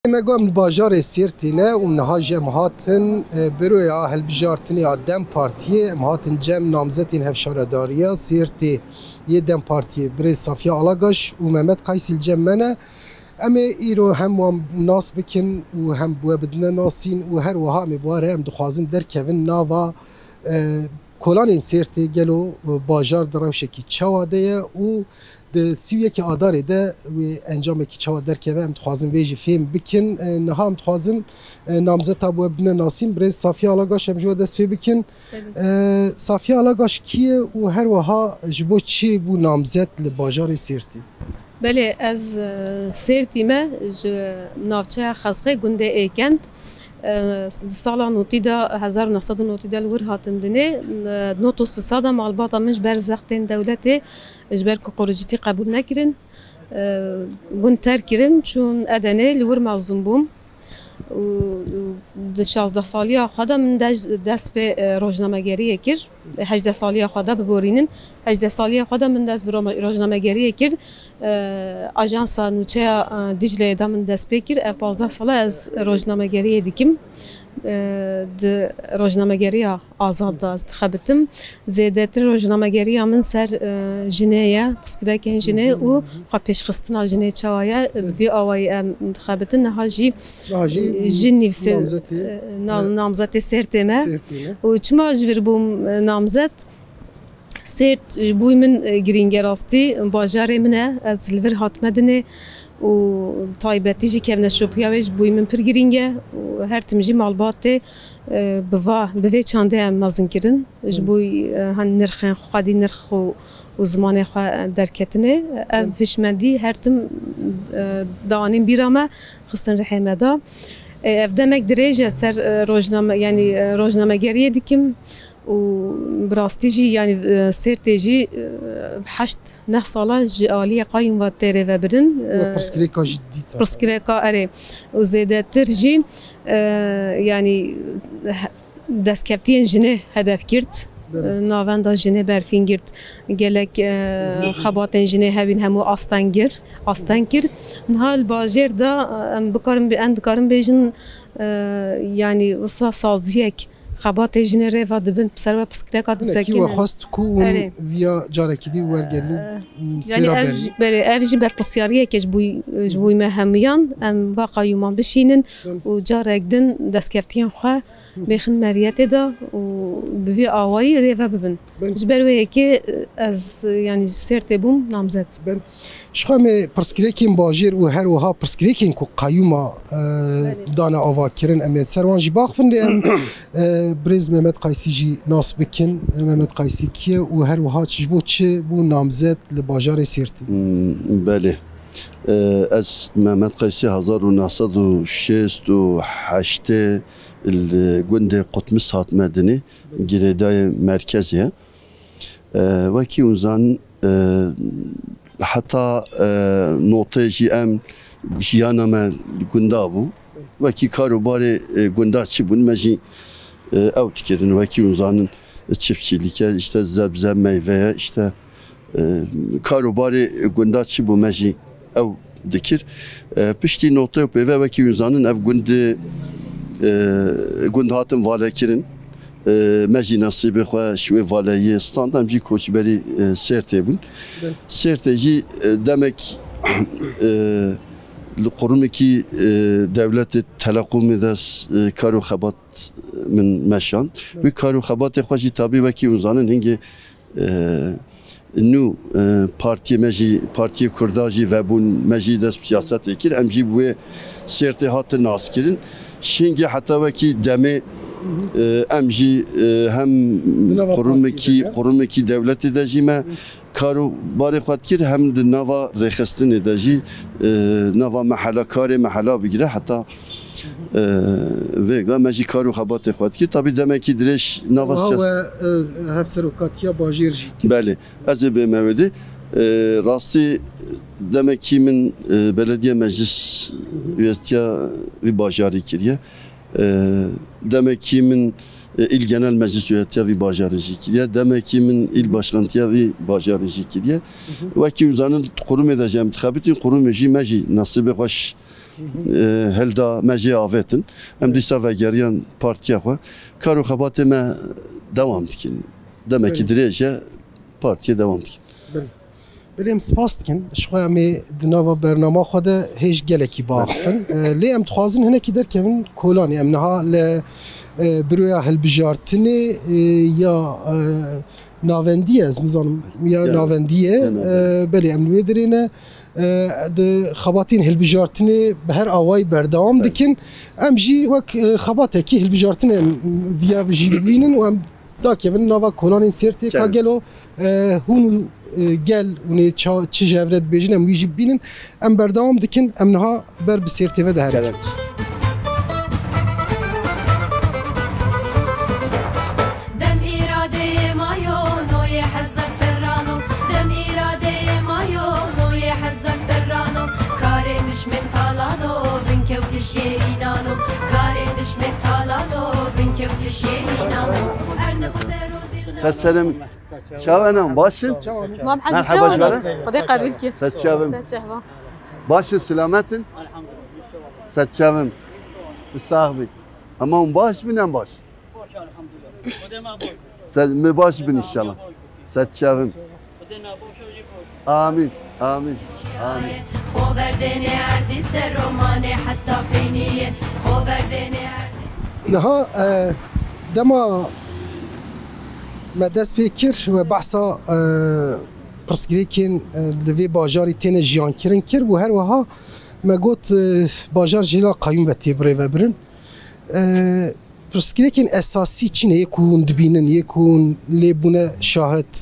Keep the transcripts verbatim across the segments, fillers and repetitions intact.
Me got em li bajarê Sêrtê ne û niha jî em hatin, e, Büroya Hilbijartinê ya DEM Partiyê, em hatin cem namzetên hevşaredariya Sêrtê yê DEM Partiyê, birêz Safiye Alagaş û Mehmet Kaysî li cem me ne. Em ê îro hem wan nas bikin û hem bi we bidine nasîn û her wiha em ê bi we re em dixwazin derkevin nava, e, kolanên Sêrtê, gelo, e, bajar di rewşekî çawa de ye û di sî û yekê Adarê de wê encamekî çawa derkeve, em dixwazin vê jî fêm bikin. E, niha em dixwazin, e, namzeta bi we bidine nasîn. Birêz Safiye Alagaş, em ji we dest pê bikin. Belê. E, Safiye Alagaş kî ye û her wiha ji bo çi bû namzet li bajarê Sêrtê? Belê, ez, e, Sêrtî me, ji navçeya Xezxê, gundê Êkend. E, di sala notî de, hezar û neh sed û notî de li wir hatim dinê. E, not û sisa de malbata min ji ber zextên dewletê, ji ber ku qurucîtî qebûl nekirin, e, gund terk kirin, çûn Edenê, li wir mezin bûm. Û, û di şazdeh saliya xwe de min dej-, dest pê, e, rojnamegeriyê kir. Hejdeh saliya xwe de biborînin. Hejdeh saliya xwe de min dest bi roma-, rojnamegeriyê kir. E, Ajansa Nûçeya, e, Dicleyê de min dest pê kir. Ev pazdeh sala ez rojnamegeriyê dikim. E, di rojnamegeriya azad de ez dixebitim. Zêdetir rojnamegeriya min ser, e, jinê ye, pirsgirêkên jinê û xwepêşxistina jinê çawa ye. Vî awayî em dixebitin. Niha jî, Niha jî e, jin nivîsê, namzetê, e, na-, e, namzetê Sêrtê me. Sêrtê me. Û çima ji vir bûm, e, namzet? Sêrt ji bo min, e, girîng e rastî. Bajarê min e. Ez li vir hatime dinê û taybetî jî kevneşopiya wê ji bo min pir girîng e û her tim jî malbatê, e, bi va, bi vê çandê em mezin kirin. Ji bo, e, han nirxên xwe, xwedî nirx û, û zimanê xwe derketinê. Ev hişmendî her tim, e, da anîn bîra me, xistin rihê me da. E, ev demek dirêj e ser, e, rojname, yanî, e, rojnamegeriyê dikim. Û bi rastî jî, yanî, e, Sêrtê jî, e, heşt neh sala ji aliyê qayûm ve tê rêvebirin. We, e, pirsgirêka jî dît, pirsgirêka, erê. Û zêdetir jî, e, yanî, he-, destkeftiyên jinê hedef girt. Belê. E, navenda jinê berfîn girt. Gelek, e, xebatên jinê hebîn hemû asteng kir, asteng kir. Niha li bajêr de, e, em bikarin bi-, em dikarin bêjin, e, yanî wisa saziyek xebatê jinê rê ve dibin, ser we pirsgirêka disekinin. Wekî we xwest ku hûn, erê, viya carekî dî wergerin, e, m, yanî sêra ev berî. Jî, belê, ev jî berpirsyariyeke ji bo, ji bo me hemûyan. Em va qayûman bişînin û carek din destkeftiyên xwe bêxin meriyetê de û bi vî awayî rê ve bibin. Ben Ji ber wê yekê ez, yanî, ji Sêrtê bûm namzet. Ben Ji xwe em ê pirsgirêkên bajêr û her wiha pirsgirêkên ku qayûma, e, Belê. dane avakirin, em ê ser wan jî baxivin, lê em, e, birêz Mehmet Qaysî jî nas bikin. E, Mehmet Qaysî kî ye û her wiha çi, ji bo çi bû namzet li bajarê Sêrtê? Hmm, belê. E, ez Mehmet Qaysî, hezar û neh sed û şêst û heştê li gundê Qutmis hatime dinê, girêdayê merkezê ye. E, wekî hûn zanin, e, heta, e, notê jî em jiyana me li gunda bû. Wekî kar û barê, e, gunda çi bûn, me jî, e, ew dikirin. Wekî hûn zanin, çiftçîlîk e, işte zebze, meyve ye, işte, e, kar û barê gunda çi bû, me jî ew dikir. E, piştî notê û pêve, wekî hûn zanin, ev gund, e, gund hatin valekirin. E, me jî nesîbê xwe ji wê valeyê stand, em jî koçberî, e, Sêrtê bûn. Be. Sêrtê jî, e, demek, e, li qurumekî, e, dewletê telekomê de, e, kar û xebat min meşand. Be. Wî kar û xebatê xwe jî tabî wekî hûn zanin hingê, e, nû, e, partiyê me jî, partiyê Kurda jî vebûn, me jî dest bi siyasetê kir, em jî bi wê Sêrtê hatin naskirin. Şingê heta wekî demê, e, em jî, e, hem Di nava qurumekî, partiyê de, qurumekî dewletê de jî me kar û barê xwe dikir, hem di nava rêxistinê de jî, e, nava mehela, karê mehela bigire heta, e, vêga me jî kar û xebatê xwe dikir. Tabî demekî dirêj nava Wiha siyas- we, e, hevserokatiya bajêr jî kir. Belê, ez ê bême wê dê. E, rastî demekî min, e, belediye meclis üyetiya vî bajarî kiriye. E, demekî min, e, îl genel meclis üyetiya vî bajarê jî kiriye. Demekî min îl başkantiya vî bajarê jî kiriye. Wekî hûn zanin, qurumê de jî em dixebitin, qurumê jî me jî nesîbê xwe ş-, e, hilda, me jê avêtin. Em dîsa vegeriyan partiya xwe. Kar û xebatê me dewam dikin. Demekî Belê. dirêj e, partiyê dewam dikin. Belê. Belê, em spas dikin. Ji xwe em ê di nava bernama xwe de hêj gelekî biaxifin. E, lê em dixwazin hinekî derkevin kolanê. Em niha li, e, Buroya Hilbijartinê, e, ya, e, Navendî ye, ez nizanim, ya Gel. Navendî ye. Gel. E, belê, em li wê derê ne. E, di xebatên hilbijartinê bi her awayî berdewam Belê. dikin. Em jî wek, e, xebatekî hilbijartinê em viya jî bibînin û em dakevin nava kolanên Sêrtê ka Gel. gelo, e, hûn û, e, gel hûn ê ça-, çi ji hev re dibêjin, em wî jî bibînin. Em berdewam dikin, em niha ber bi Sêrtê ve diherin. Gerek. Dem îradeyê mayo, noyê hezar serrano. Dem îradeyê mayo, noyê hezar serrano. Karê dişmên talano, binkewtiş yê înano. Karê dişmên talano, binkewtiş yê înano. Erdix serozî Seserim. Çawa nan, baş in? Mam Hecî, Merhaba, çawa jwara. Xwedê qebîl ki. Ser çavim. Ser çava. Baş in, selamet in? Ser çavim. Sax bin. Ama hûn baş bin, em baş? Ser, me baş bin inşallah. Ser çavim. Amîn. Amîn. Amîn. Xo berdêne erdî ser romanê heta peynî ye. Xo berdêne erdî. Niha, e, dema me dest pê kir, we behsa, e, pirsgirêkên, e, li vê bajarî têne jiyankirin kir û her wiha me got, e, bajar jî la qeyûm ve tê birêvebirin. E, pirsgirêkên esasî çi ne? Yê ku hûn dibînin, yê ku hûn lê bûne şahid,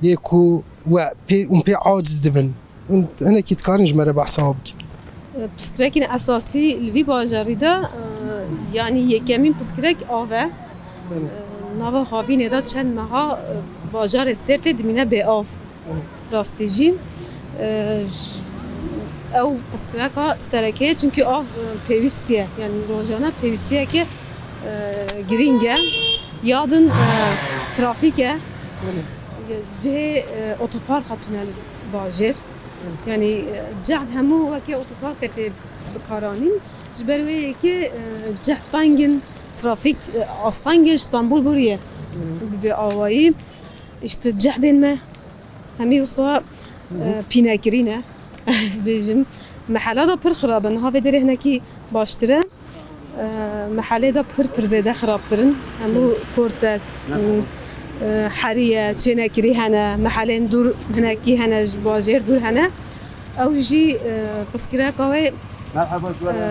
yê ku we pê, hûn pê aciz dibin. Hûn hinekî dikarin ji me re behsa wan bikin? Pirsgirêkên esasî li vî bajarî de, e, yanî yekemîn pirsgirêk av e. Belê. E, nava havînê de çend meha, e, bajarê Sêrtê dimîne bê av. Belê. Rastî jî, e, j-, ew pirsgirêka sereke ye, çimkî av, e, pêwîstî ye. Yanî rojane pêwîstiyeke, e, girîng e. Ya din, e, trafîk e. Belê. Cihê, e, otoparka tune li bajêr. Yanî, e, cehd hemû weke otoparkê tê bikaranîn. Ji ber wê yekê, e, cehd teng in, trafîk, e, astengê ji Stenbol bûriye. Bi vê awayî, îşte cehdên me hemî wisa, e, pînekirî ne. Ez bêjim, mehela da pir xirab e. Niha vê derê hinekî baştir e. E, mehelê de pir, pir zêde xirabtir in. Hemû kort e, e, herî ye, çênekirî hene, mehelên dûr hinekî hene, ji bajêr dûr hene. Ew jî, e, pirsgirêka wê, Merhaba, e,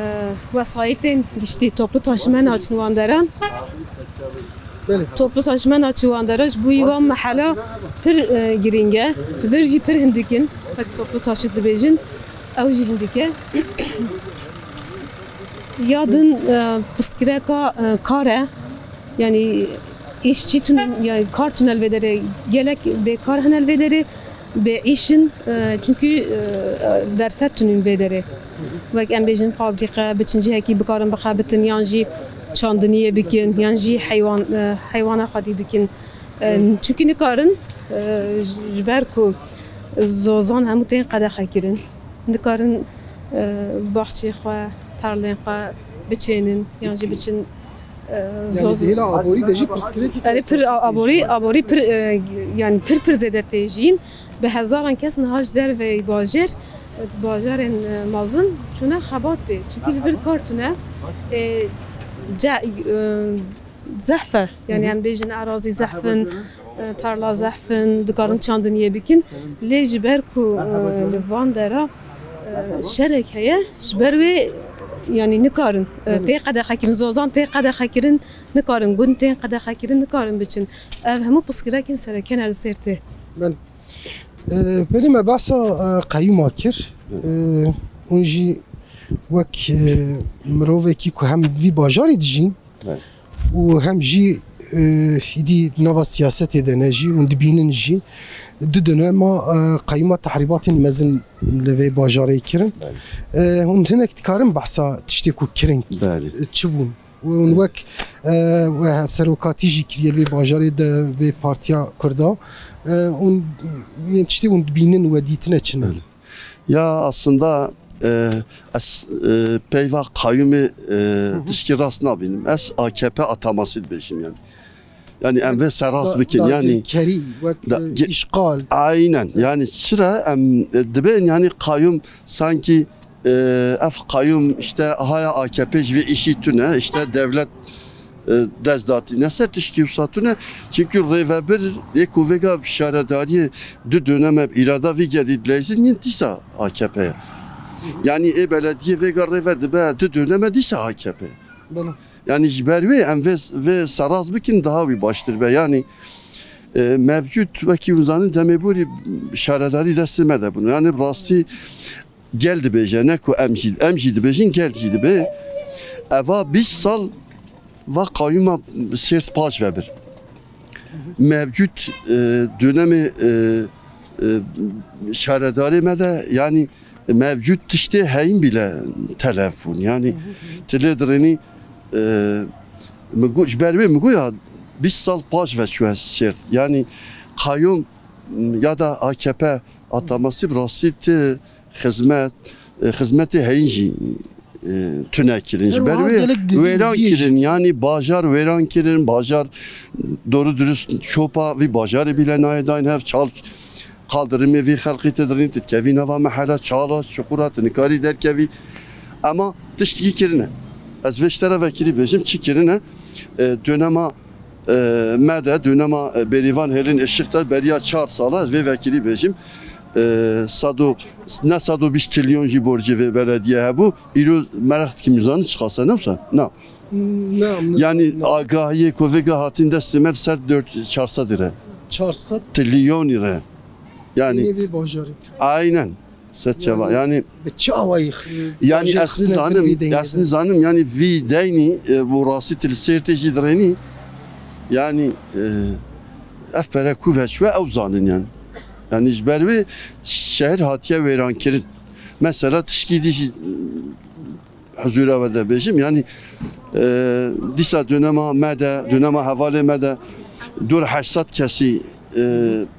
wesayîtên giştî, toplu taşıma naçin wan deran. Belê. Toplu taşıma naçin wan deran, ji bo wî wan mehela pir, e, girîng e. Li vir jî pir hindik in, wek toplu taşıt dibêjin, ew jî hindik e. Ya din, e, pirsgirêka, e, kar e. Yanî îşçî tune, yanî kar tune li vê derê. Gelek bêkar hene li vê derê, bê îş in, e, çimkî, e, derfet tune li vê derê. Wek em bêjin fabrîke, biçin cihekî bikarin bixebitin, yan jî çandiniyê bikin, yan jî heywan, e, heywana xwedî bikin. E, çimkî nikarin, e, ji ber ku zozan hemû tên qedexekirin. Nikarin, e, baxçê xwe, tarlên xwe biçênin, yan jî biçin, e, Yanî zoz- di hêla aborî de jî pirsgirêkî Erê, pir esasî a-, aborî, tê. Aborî pir, e, yanî pir, pir zêde tê jîn. Bi hezaran kes niha ji derveyî bajêr, e, bajarên, e, mezin çûne xebatê. Çimkî li vir kar tune, e, ce-, e, zehf e. Yanî Hı hı. em bêjin erazî zehf in, e, tarla zehf in, dikarin çandiniyê bikin. Lê ji ber ku, e, li van dera, e, şerek heye, ji ber wê, yanî nikarin, e, Hı hı. tê qedexekirin, zozan tê qedexekirin, nikarin gund tên qedexekirin, nikarin biçin. Ev hemû pirsgirêkên sereke ne li Sêrtê. Belê. E, belê me behsa, e, qeyûma kir. Hı. E, hûn jî wek, e, mirovekî ku hem vî bajarî dijîn, Belê. û hem jî, e, îdî nava siyasetê de ne jî, hûn dibînin jî, du dönema, e, qeyûma tehrîbatên mezin li vê bajarê kirin. Belê. E, hûn hinek dikarin behsa tiştê ku kirin, Belê. e, çi bûn? Û hûn Belê. wek, e, we hevserokatî jî kiriye li vê bajarê de vê partiya Kurda. E, hûn yên tiştê hûn dibînin we dîtine çi ne? Belê. Ya aslında e, ez, e, peyva qayûmê, e, Hı hı. tişkî rast nabînim. Ez A K P ataması dibêjim yani. Yani em vê serast bikin yani. Dagirkerî, wek, da-, e, ge-, işgal. Aynen. Yani çira em, e, dibên yani qayûm sanki, e, ev qayûm işte haya A K P ji vê işî tune, işte devlet, e, dest datî ne ser tişkî wisa tune. Çünkü rêvebir yê ku vêga şaredariyê du döneme îrada vî gedî dileyzin yin dîsa A K P ye. Yani ê belediyê vêga rêve dibe du döneme dîsa A K P ye. Belê. Yani ji ber wê em vê, vê seraz bikin daha wî baştir be. Yani, e, mevcut wekî hûn zanin demê borî şaredarî destê me de bûn. Yani bi rastî gel dibêje, ne ku em jî, em jî dibêjin, gel jî dibê. Eva bîst sal va qayûma Sêrt paş ve bir. Mevcut, e, dönemê, e, e, şaredarê me de yani mevcut tiştê heyîn bîle telef bûn. Yani Hı hı. Tilê dirênî, e, min got, ji ber wê min got ya bîst sal paş ve çûye Sêrt. Yani qayûm ya da A K P ataması bi rastî ti xizmet, e, xizmetê heyîn jî, e, tune kirin. Ji ber wê wêran kirin, yani bajar wêran kirin, bajar doğru dürüst çopa vî bajarê bîle nayê dayîn hev, çal, qaldirimê vî xelqî te dirîn, tu dikevî nava mehela, çala, çuqura, tu nikarî derkevî. Ema tiştkî kirine. Ez vê ji te re vekirî bêjim, çi kirine? E, dönema, e, me de, dönema, e, Bêrîvan Hêlin Işık de beriya çar sala, ez vê vekirî bêjim. E, sado, ne sado bîst trilyon jî borcê vê belediye hebû. Îro meraq dikim zanin çiqas e, ne wisa? Na. Ne, ne, Yani ne. Agahiyê ku vêga hatin destê me li ser dört, çar sed lira. Çar sed? Trilyonî re. Yani Yê vê bajarê. Aynen. Set çava. Yani Yani bi çi awayî x-, Yani bajarê ez xizmet nizanim, vî deynê ez de? Nizanim yani vî deynî, e, bu rastî til Sêrtê jî dirênî. Yani, e, ev pere ku veçwe ew zanin yani. Yani ji ber wê şehir hatiye wêran kirin. Mesela tişkî dî jî, e, huzura ve de bêjim. Yani, e, dîsa dönema me de, dönema hevalê me de dor heşt sed kesî, e,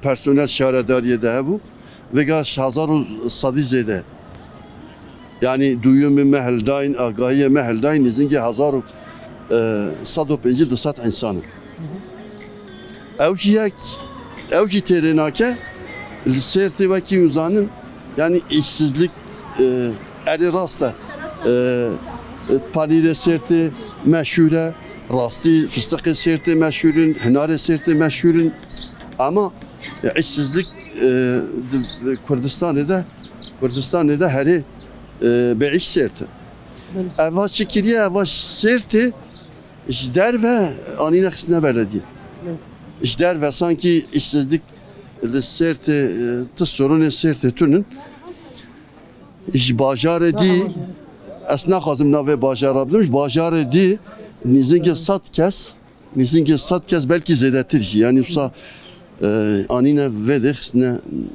personel şaredariyê de hebû. Vêga ji hezar û sedî zêde. Yani duyumê me hildayîn, agahiyê me hildayîn, nêzîkî hezar û, e, sed û pêncî du sed însan in. Ew jî yek, ew jî têrê nake, li Sêrtê wekî hûn zanin, yani îşsizlik, e, erê rast e. E, e, panîrê Sêrtê meşhûr e, rastî fistiqê Sêrtê meşhûr in, hinarê Sêrtê meşhûr in. Ama, e, îşsizlik, e, di, di Kurdistanê de, Kurdistanê de herê, e, bê îş Sêrt e. Belê. Eva çi kiriye, eva Sêrtê Ji derve anîne xistine belediyê. Hı. Ji derve sankî îşsizlik li Sêrtê, e, tu sorunê Sêrtê tunin. Ji bajarê dî, ez naxwazim navê bajara bidim, ji bajarê dî nîzingê sed kes, nîzingê sed kes belkî zêdetir jî. Yani wisa, e, anîne vê de xistine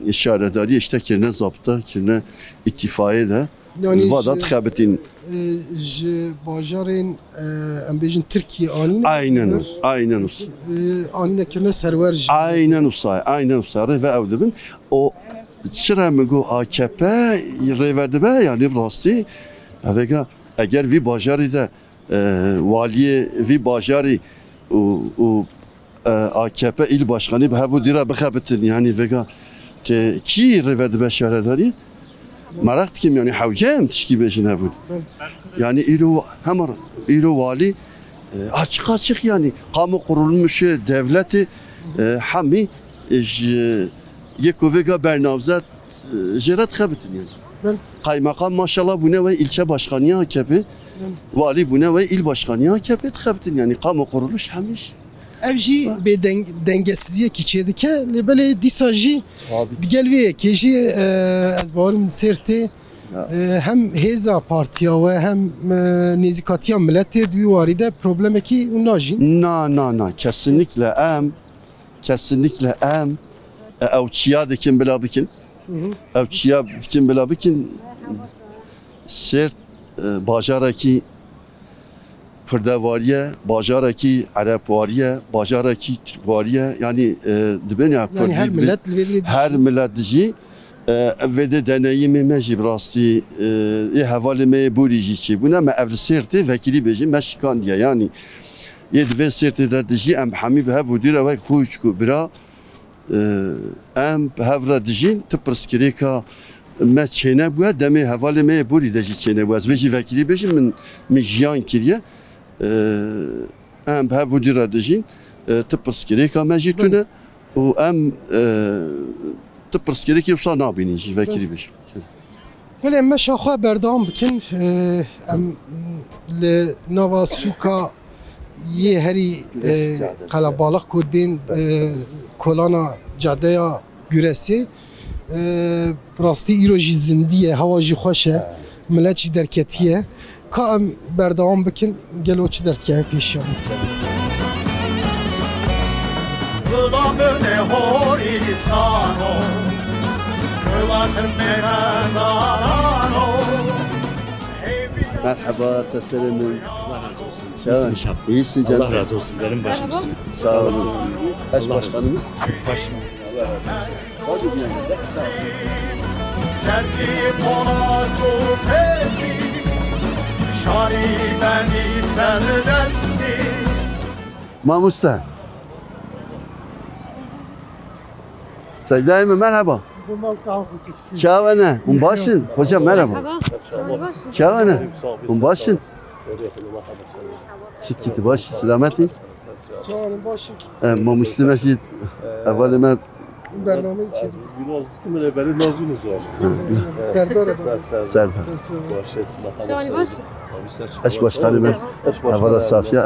şaredariyê, işte kirine zabta, kirine îtîfayê de. Yani va da ji, dixebitîn. E, ji bajarên, e, em bêjin Tirkiyê anîne. Aynen, aynen wisa. E, anîne kirine serwer jî. Aynen wisa, aynen wisa. Rê ve ew dibin. O çira min got A K P rê ve dibe, yani bi rastî. Evega eger vî bajarî de, e, waliyê vî bajarî û, û e, A K P îl başkanî bi hev û dî re bixebitin, yani vêga te kî rê ve dibe şaredarî? Meraq dikim, yani hewce em tişkî bêjin hevûn. Yani îro hema îro walî, e, açık açık yani kamu kurulmuşu devleti, e, hemî, e, ji yê ku vêga bernavzet, e, jê re dixebitin yani. Belê. Kaymakam maşallah bûne wê ilçe başkanî A K P, Belê. Walî bûne wê îl başkanî A K P dixebitin yani kamu kuruluş hemî jî. Ev jî bê deng-, dengesiziyekî çêdike, lê belê dîsa jî Tabii. Digel vê yekê jî, e, ez bawerim Sêrtê, Ya. E, hem hêza partiya we hem, e, nêzîkatiya miletê di wî warî de problemekî hûn najîn? Na, na, na, kesinlikle em, kesinlikle em, e, ew çiya dikin bila bikin. Hı hı. Ew çiya dikin bila bikin. Sêrt, e, bajarekî Kurdevariye, bajarekî Erebwariye, bajarekî Tirkwariye, yani, e, dibên ya Yani Kurdî her dibên, milet li vê her dijî. Milet dijî, E, vê de deneyimê me jî bi rastî, e, ê hevalê me yê Borî jî çêbûne, me ev li Sêrtê vekirî bêjin, me şikandiye. Yanî yê di vê Sêrtê de dijî em bi hemî bi hev û dû re wek xwe û çik û bira, e, em bi hev re dijîn, tu pirsgirêka me çênebûye, demê hevalê me yê Borî de jî çênebûye. Ez vê jî vekirî bêjim, min, min jiyan kiriye. E, Em bi hev û dî re dijîn, e, ti pirsgirêka me jî tune û em, e, ti pirsgirêkê wisa nabînin jî, vekirî bêjim. Belê, em meşa xwe berdewam bikin. E, em li nava sûka yê herî, e, qelebalix ku dibên, e, kolana cadeya Guresê, e, rastî îro jî zindî ye, hewa jî xweş e, milet jî derketiye. Ka em berdewam bikin, gelo çi derdikeve pêşiya me? Dudakine horîsano, kulaçin mene zarano. Merhaba, seslerim. Allah razı olsun. Çawa? İyisin inşallah. İyisin canım. Allah razı olsun. Benim başım üstüne. Sağ olun. Eş başkanımız. Başımız. Allah razı olsun. Hoş geldin. Sağ olun. Sergi Polat Ufeti, şarî beni serdesti. Mamoste. Seydayê min, merhaba. Çawa ne? Hûn baş in? Hoca, merhaba. Merhaba. Çawa ne? Hûn baş in? Çitkî tu baş î, selamet î? Çawa ne, baş î? E, Mamoste me jî hevalê me. Bername çi? Serdar. Serdar. Çawa ne, baş î? Eş başkanê me. Hevala Safiye, e.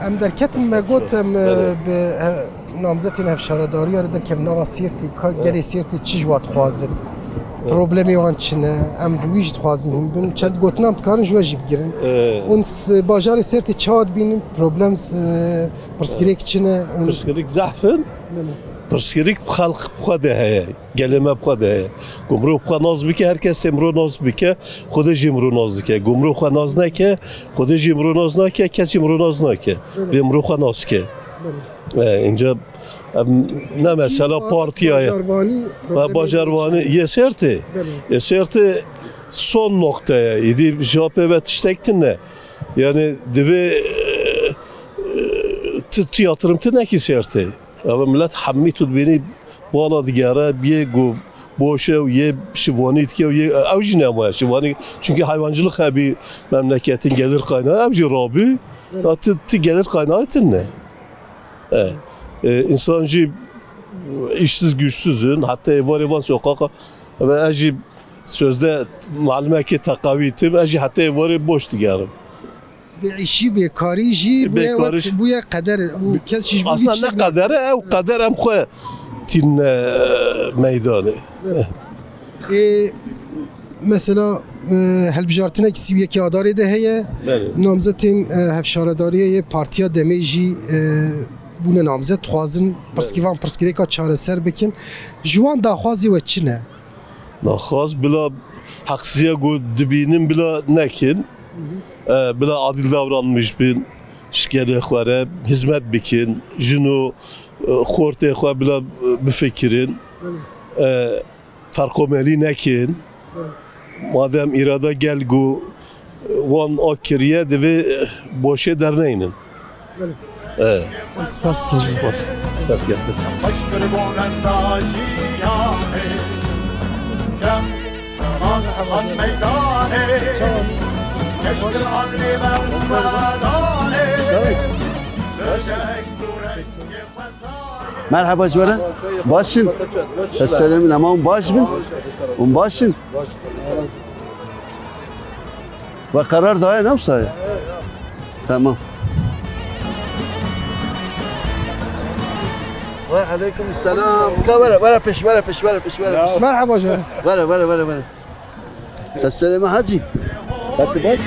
Em derketin, me got em, e, bi, e, namzetên hevşaredariya re derkevin nava Sêrtê, ka gelê Sêrtê çi ji wa dixwazin? Problemê wan çi ne? Em wî jî dixwazin hîn bin. Çend gotinan em dikarin ji we jî bigirin. Hûn s-, bajarê Sêrtê çawa dibînin? Problem s-, e, pirsgirêk çi ne? Hûn pirsgirêk zehf in. Belê. Pirsgirêk xelq bi xwe de heye. Gelê me bi xwe de heye. Ku mirov bi xwe nas bike, her kes ê mirov nas bike, Xwedê jî mirov nas dike. Ku mirov xwe nas neke, Xwedê jî mirov nas nake, kes jî mirov nas nake. Belê. Vê mirov xwe nas ke. Belê. E, înca, em, ne mesela partiya ye. Bajarvanî, ha, problemê bajarvanî çi ye? Yê Sêrtê. Belê. Yê Sêrtê son nokteye. Îdî ji pê ve tiştek tune. Yani divê, e, e, tu, tu yatırım tu nekî Sêrtê. Ev milet hemî tu dibînî bala digere, biyê ku boş e û yê şivanî dike û yê, ew jî nemaye şivanî. Çunkî heywancılık hebî memleketin gelir kaynağı, ew jî rabî. Ya ti, ti gelir kaynağı tune. E, e, insan jî işsiz güçsüz in, heta êvarê van sokaxa ve ez jî sözde malimekê teqawî tim, ez jî heta êvarê boş digerim. Bêîşî, bêkarî jî bûye, bêkarî wek jî bûye qeder. Û kes jî ji bo vî aslında tiştek ne qeder e, ew qeder em xwe tînine, e, meydanê. Ê, mesela, e, hilbijartinek sî û yekê Adarê de heye. Belê. Namzetên, e, hevşaredariyê yê partiya demê jî, e, bûne namzet, dixwazin pirsgî-, belê, van pirsgirêka çareser bikin. Ji wan daxwazê we çi ne? Daxwaz bila heqsiziya ku dibînin bila nekin. Hı hı. E, bila adil davranmış bin, ji gelê xwe re hizmet bikin, jin û, e, xortê xwe bila, e, bifikirin. Hı. E, ferqomelî nekin. Hı. Madem îrada gel ku wan a kiriye, divê, e, boşê derneynin. Belê. E. Em spas dikin. Spas. Serkeftin. Merhaba ji we re. Baş in? Seslerim, ama hûn baş bin? Hûn baş in? Ve karar daye, ne wisa ye? Tamam. Ve aleyküm selam. Ka were, were pêş, were pêş, were pêş, were pêş. Merhaba canım. Were, were, were, were. Seslerim hacı. Hadi baş.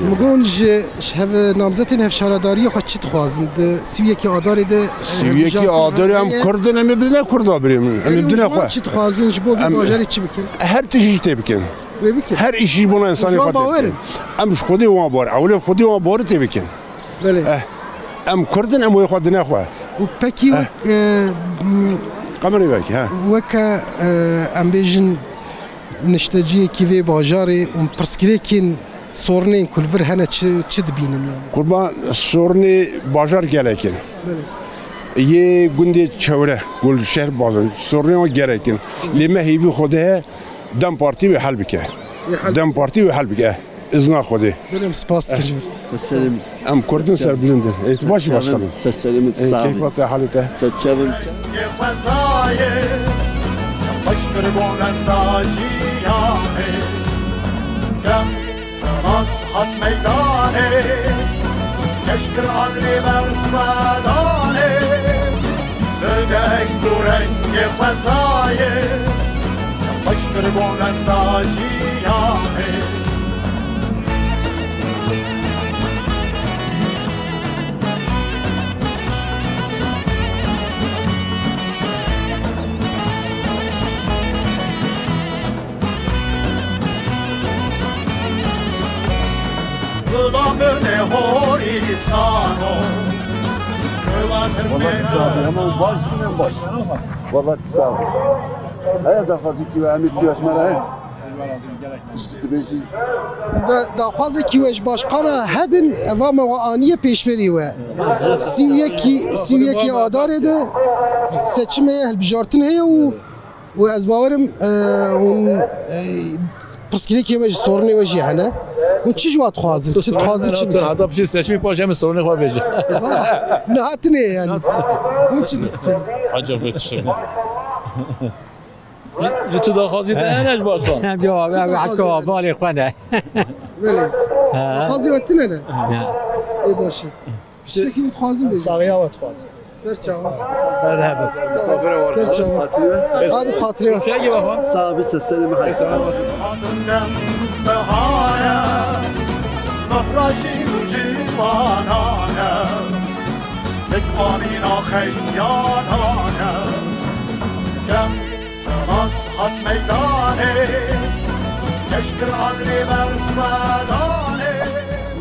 Min got ji, ji hev-, namzetên hevşaredariyê xwe çi dixwazin? Di sî û yekê Adarê de, e, sî û yekê Adarê em Kurd in, em ê bidine Kurda birê min. Em ê bidine xwe. Çi dixwazin ji bo vî bajarê çi bikin? Her tiştî tê bikin. Wê bikin. Her îşî bona insanê xwe tê bikin. Em ji Xwedê wan bar. Ewlê Xwedê wan bar tê bikin. Belê. Eh. Em Kurd in, em wê xwe dine xwe. Û pekî Heh. wek, e, m, Qemerê wekî, he. weke, e, em bêjin nişteciyekî vê bajarê û pirsgirêkên sorunên ku li vir hene çi, çi dibînin? Qurban, sorunê bajar gelek in. Belê. Yê gundê çewre, ku li şehr bajar, sorunê wan gelek in. Lê me hêvî Xwedê heye, DEM Partî wê hel bike. Wê hel DEM Partî wê hel bike. Izna Xwedê. Belê, em spas dikin ji vir. Seselîm. Em Kurd in, serbilind in. Ê, tu baş î başkanım? Seselîm, Ê, sağ keyfa olun. Te, halê te. Seçelim. Xwezayê, xweş kir bo me da jiyanê. Dem hat hat meydanê, keş kir adrê berf me danê. Bi deng û rengê xwezayê, xweş kir bo me da jiyanê. Wala tu sax bî, hema baş bî, em baş. Wala tu sax bî. Heye daxwazîkî we, emîrkî we ji me re heye? Tiştî dibêjî? Da-, daxwazekî we ji başkana hebin, eva me we aniye pêşberî we. Sî û yekî, sî û yekî Adarê de seçim heye, hilbijartin heye û Û ez bawerim, e, hûn, e, pirsgirêkê we jî, sorunê we jî hene. Hûn çi ji wa dixwazin? Çi dixwazin, çi bikin? Heta piştî seçimê paş em ê sorunê xwe bêjin. Niha tune yani. Hûn çi dikin? Acaba tiştek. Ji, ji tu daxwazî te hene ji başkan? Em cevabê em heko balê xwe ne. Belê. Ha. Daxwazê we tune ne? Ha. Ê başî. Tiştekî min dixwazim bêjim. Saxiya we dixwazim. Ser çava. Her hebe. Ser çava. Xatirê we. Hadi xatirê we. Çayê baba. Sağ ol, sen seni mi hadi. Hatin dem bihare, mehra jî û ciwanane, nik anîna xeyanane. Dem hat hat meydanê, keşkir adrê berf me danê.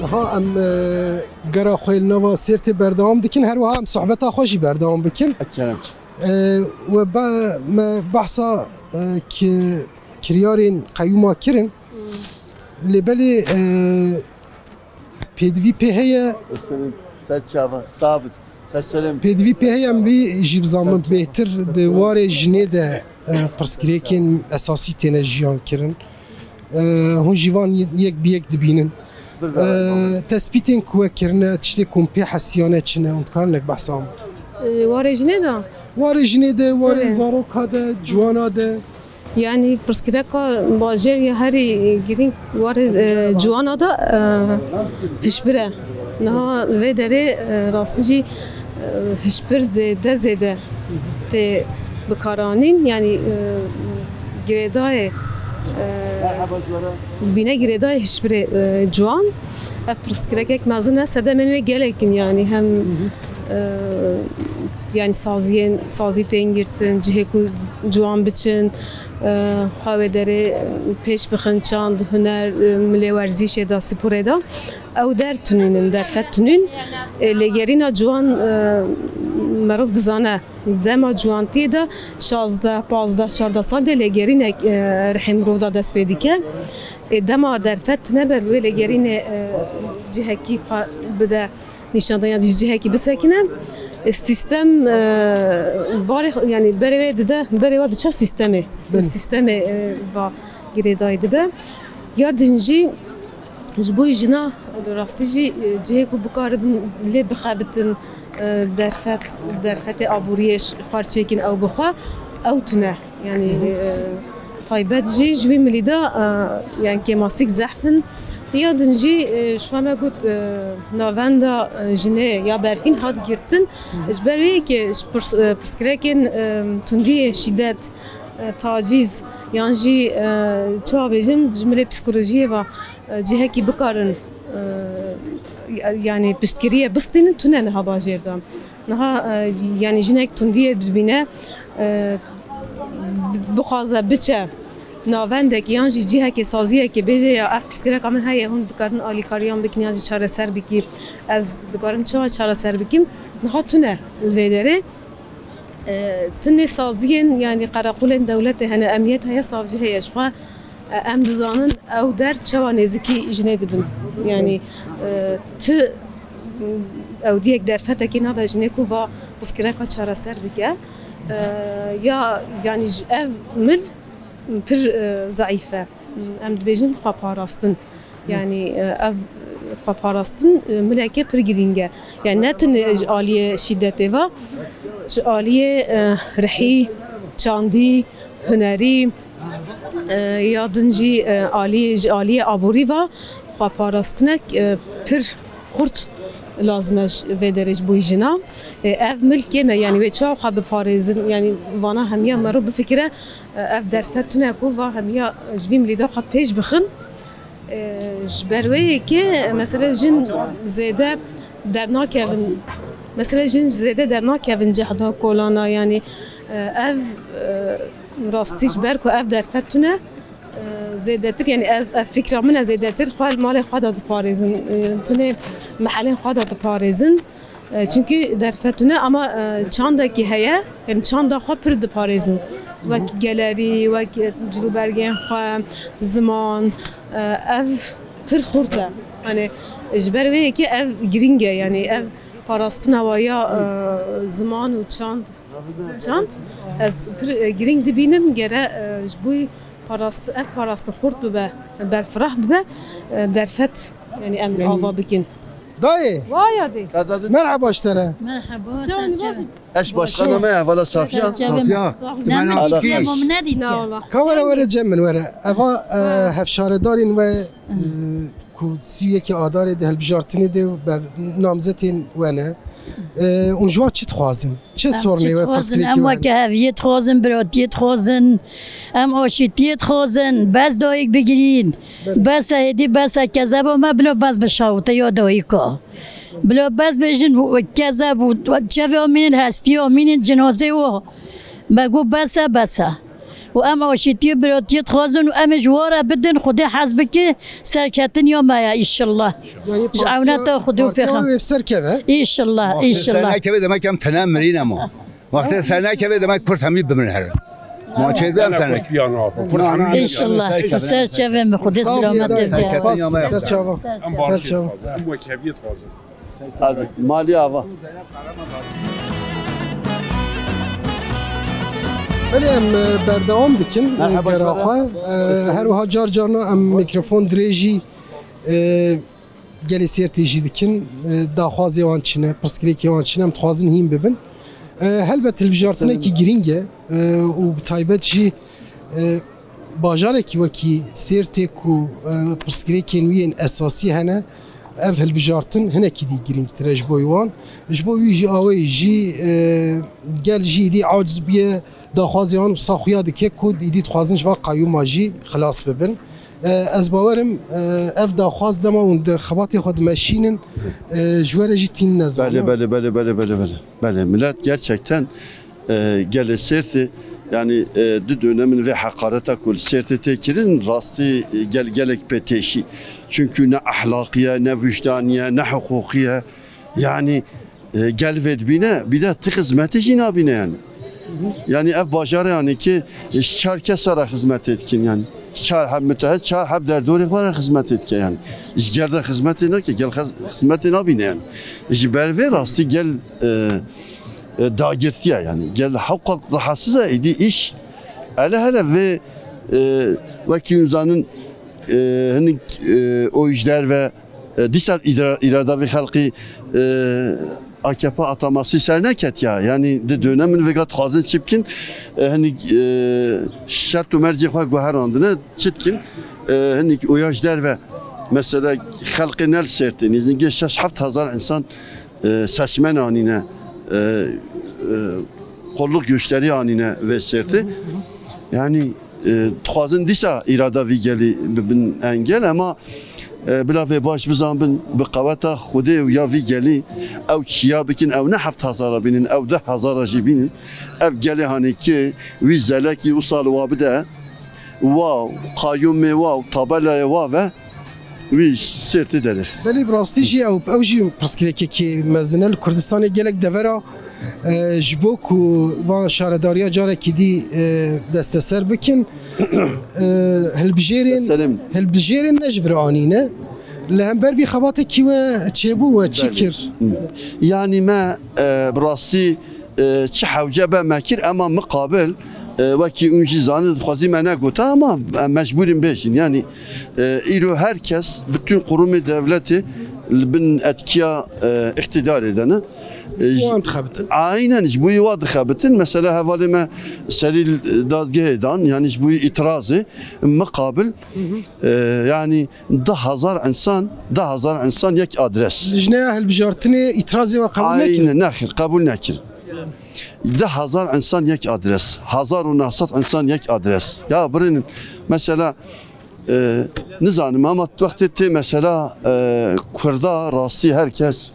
Niha em, e, Gera xwe li nava Sêrtê berdewam dikin, her wiha em sohbeta xwe jî berdewam bikin. Kerem. E, we be-, me behsa, e, ki-, kiryarên qeyûma kirin. Hmm. Lê belê, e, pêdivî pê heye. Selim, ser çava, sabit. Ser Selim. Pêdivî pê heye, em vî jî bizanin bêhtir di warê jinê de, e, pirsgirêkên esasî têne jiyan kirin. E, hûn jî van yek bi yek dibînin. E, tespîtên ku we kirine, tiştê ku hûn pê hesiyane çi ne, hûn dikarin nek behsa wan bikin? E, warê jinê de? Warê jinê de, warê Evet. zaroka de, ciwana de. Yani pirsgirêka bajêr ya herî girîng warê, e, ciwana de, e, hişbir e. Niha vê derê, e, rastî jî, e, hişbir zêde zêde tê bikaranîn, yanî, e, girêdayê, e, bîne girêdayê hişbirê, e, ciwan. Ev pirsgirêkek mezin e, sedemên wê gelek in, yanî hem, e, yanî saziyên, sazî tên girtin, cihê ku ciwan biçin, e, xwe wê derê pêş bixin, çand, huner, e, milê werzîşê de, sporê de. Ew der tunînin, derfet tunîn. E, lêgerîna ciwan, e, merov dizane. Dema ciwantiyê de şazdeh, pazdeh, çardeh sal de lêgerînek, e, rihê mirov de dest pê dike. E, dema derfet tune be, wê lêgerînê, e, cihekî xwe bide nîşandan ya jî cihekî bisekine. E, sîstem, e, barê xwe, yanî berê wê dide, berê we diçe sîstemê. Belê. Sîstemê, e, va girêdayî dibe. Ya din jî ji bo jina rastî jî, e, cihê ku bikaribin lê bixebitin, e, derfet, derfetê aboriyê xwe çêkin ew bixwe, ew tune. Yanî, e, taybet jî ji wî milî de, e, yanî kêmasîk zehf in. Ya din jî, e, ji xwe me got, e, navenda, e, jinê ya berfîn hat girtin. Ji ber wê yekê ji pirs-, e, pirsgirêkên, e, tundiyê, şîdet, e, tacîz yan jî, e, çawa bêjim, ji milê psîkolojiyê ve, e, cihekî bikarin, e, yanî piştgiriyê bistînin, tune niha bajêr de. Niha, e, yanî jinek tundiyê dibîne, e, bixwaze biçe, navendekî yan jî cihekê, saziyekê bêje ya ev pirsgirêka min heye, hûn dikarin alîkariyan bikin yan jî çareser bikî, ez dikarim çawa çareser bikim, niha tune li vê derê. E, tinê saziyên, yanî qereqûlên dewletê hene, emniyet heye, savcî heye. Ji xwe, e, em dizanin ew der çawa nêzikî jinê dibin. Yanî, e, tu ewdiyek derfetekê nade jinê ku va pirsgirêka çareser bike. E, ya, yanî ji ev mil pir, e, zeîf e. Em dibêjin xweparastin. Yanî, e, ev xweparastin, e, mileke pir girîng e. Yanî ne tenê ji aliyê şîdetê ve, ji aliyê, e, rihî, çandî, hunerî, e, ya din jî, e, aliyê, ji aliyê aborî ve xweparastinek, e, pir xurt lazim e ji vê derê ji bo jina. E, ev mil kêm e, yanî wê çawa xwe biparêzin? Yanî vana hemiya meriv bifikire, e, ev derfet tune ku va hemiya ji vî milî de xwe pêş bixin. E, ji ber wê yekê, mesela jin zêde dernakevin, mesela jin zêde dernakevin cehda kolana, yanî, e, ev, e, rastî ji ber ku ev derfet tune, e, zêdetir, yanî ez, ev fikra min e, zêdetir xwe li malê xwe de diparêzin. E, tenê mehelên xwe de diparêzin. E, çimkî derfet tune ama, e, çandekî heye, yanî çanda xwe pir diparêzin. Wek gelerî, wek cilûbergên xwe, ziman, e, ev pir xurt e. Yanî ji ber wê yekê ev girîng e, yanî ev parastina wa ya, e, ziman û çand, çand, ez pir, e, girîng dibînim, gere, e, ji bo parast-, ev parastin xurt bibe, berfirah bibe, e, derfet, yanî em ava bikin. Dayê. Waya dê. Merhaba ji te re. Merhaba, Canım, ser çav. Eş başkana me, hevala Safiya. Safiya. Safiya. Ne min Alakası. Safiya, mom nedîtiye. Na wala. Ka were were cem min were. Eva, e, hevşaredarên we, e, ku sî û yekê Adarê de hilbijartinê de ber namzetên we ne. E, hûn ji wan çi dixwazin? Çi sorunê we, pirsgirêkê we? Em weke heviyê dixwazin, biratiyê dixwazin, em aşîtiyê dixwazin, bes dayik bigirîn. Bes e, hêdî bes e, kezeba me bila bes bişawite ya dayika. Bila bes bêjin, kezeb û çevê amînin, hestiyê amînin, cinazê û me got bes e, bes e. Û em aşîtiyê, biratiyê dixwazin û em ê ji wa re bidin, Xwedê hez bike, serketiniya me ye, înşallah. Yanî ji partiya, ewneta Xwedê û partiya Pêxem-, wê bi ser keve? Înşallah, înşallah. Ser nekeve demek em tene mirîn ema. Wextê ser nekeve demek Kurd hemî bimrin herin. Ma çêdibe em ser nekeve. Înşallah. Ser çavê me Xwedê selamet bide. Ser çava. Ser çava. Em wekeviyê dixwazin. Hadi, malî ava. Belê em, e, berdewam dikin, e, gera xwe. E, her wiha car carna em mikrofon dirêjî, e, gelê Sêrtê jî dikin. E, daxwazê wan çi ne, pirsgirêkê wan çi ne, em dixwazin hîn bibin. E, helbet hilbijartinekî girîng e, e, û bi taybet jî, e, bajarekî wekî Sêrtê ku, e, pirsgirêkên wî yên esasî hene, ev hilbijartin hinekî dî girîngtir e ji bo wan. Ji bo wî jî awayî jî, e, gel jî îdî aciz bûye daxwazê wan wisa xuya dike ku îdî dixwazin ji va qeyûma jî xilas bibin. E, ez bawerim, e, ev daxwaz dema hûn di xebatê xwe dimeşînin, e, ji we re jî tînin ez Belê, belê, belê, belê, belê, belê. Belê, millet gerçekten, e, gelê Sêrtê, yani, e, di dönemin vê heqareta ku li Sêrtê tê kirin, rastî, e, gel, gelek pê têşî. Çünkü ne ahlakî ye, ne wijdanî ye, ne hiqûqî ye. Yani, e, gel vê dibîne, bir de ti xizmetê jî nabîne yani. Yani ev bajarê yani ki, e, ji çar kesa re xizmetê dikin yani. Çar heb mutehet, çar heb derdorê xwe re xizmetê dike yani. Ji gel re xizmetê nake, gel xez-, xizmetê nabîne yani. Ji ber vê rastî gel, e, e, dagirtiye yani. Gel hewqa rahatsiz e, êdî îş. Hele hele vê, e, wekî hûn zanin, e, hinik, e, o ji derve, e, dîsa îra-, îrada vê xelqî, e, A K P atamasî ser neketiya. Yani di dönemin vêga dixwazin çi bikin, e, hinik, e, şert û mercê xwe guherandine, çi dikin, e, hinik oya ji derve mesela xelqê ne li Sêrtê nêzîkê şeş heft hezar insan, e, seçmen anîne, e, e, kolluk gösteri anîne vê Sêrtê. Yani, e, dixwazin dîsa îrada vî gelî bibin engel, ema, e, bila vê baş bizanbin, bi qeweta Xwedê û ya vî gelî ew çiya bikin, ew ne heft hezara bînin, ew deh hezara jî bînin. Ev gelê hanê kê wî zelekî wisa li wa bide. wa û qayûmê wa û tabelayê wa ve wî Sêrtê derêxî. Belê, bi rastî jî ew, ew jî pirsgirêkekî mezin e. Li Kurdistanê gelek devera, e, ji bo ku van şaredariya carekî dî, e, desteser bikin, e, hilbijêrên, Selim. Hilbijêrên ne ji vir anîne. Li hember vî xebatekî we çêbû, we çi Belê. Kir? Hı. Yanî me, e, bi rastî, e, çi hewce be me kir, ema miqabil, e, wekî hûn jî zanin, dixwazî me negote, ama em mecbûr in bêjin. Yanî, e, îro her kes, bütün kurumê devletê li bin etkiya, e, îqtîdarê de ne. E, Wan dixebitin. Aynen, ji bo wî wa dixebitin. Mesela hevalê me serî dadgehê dan, yanî ji bo wî îtirazê miqabil, Hı hı. e, yanî deh hezar insan, deh hezar insan yek adres. Lijneya hilbijartinê îtirazê we qebûl nekir? Aynen, nexir, qebûl nekir. Deh hezar insan yek adres, hezar û neh sed insan yek adres. Ya birînin, mesela, e, nizanim, ama wextê tê mesela, e, Kurda rastî her kes,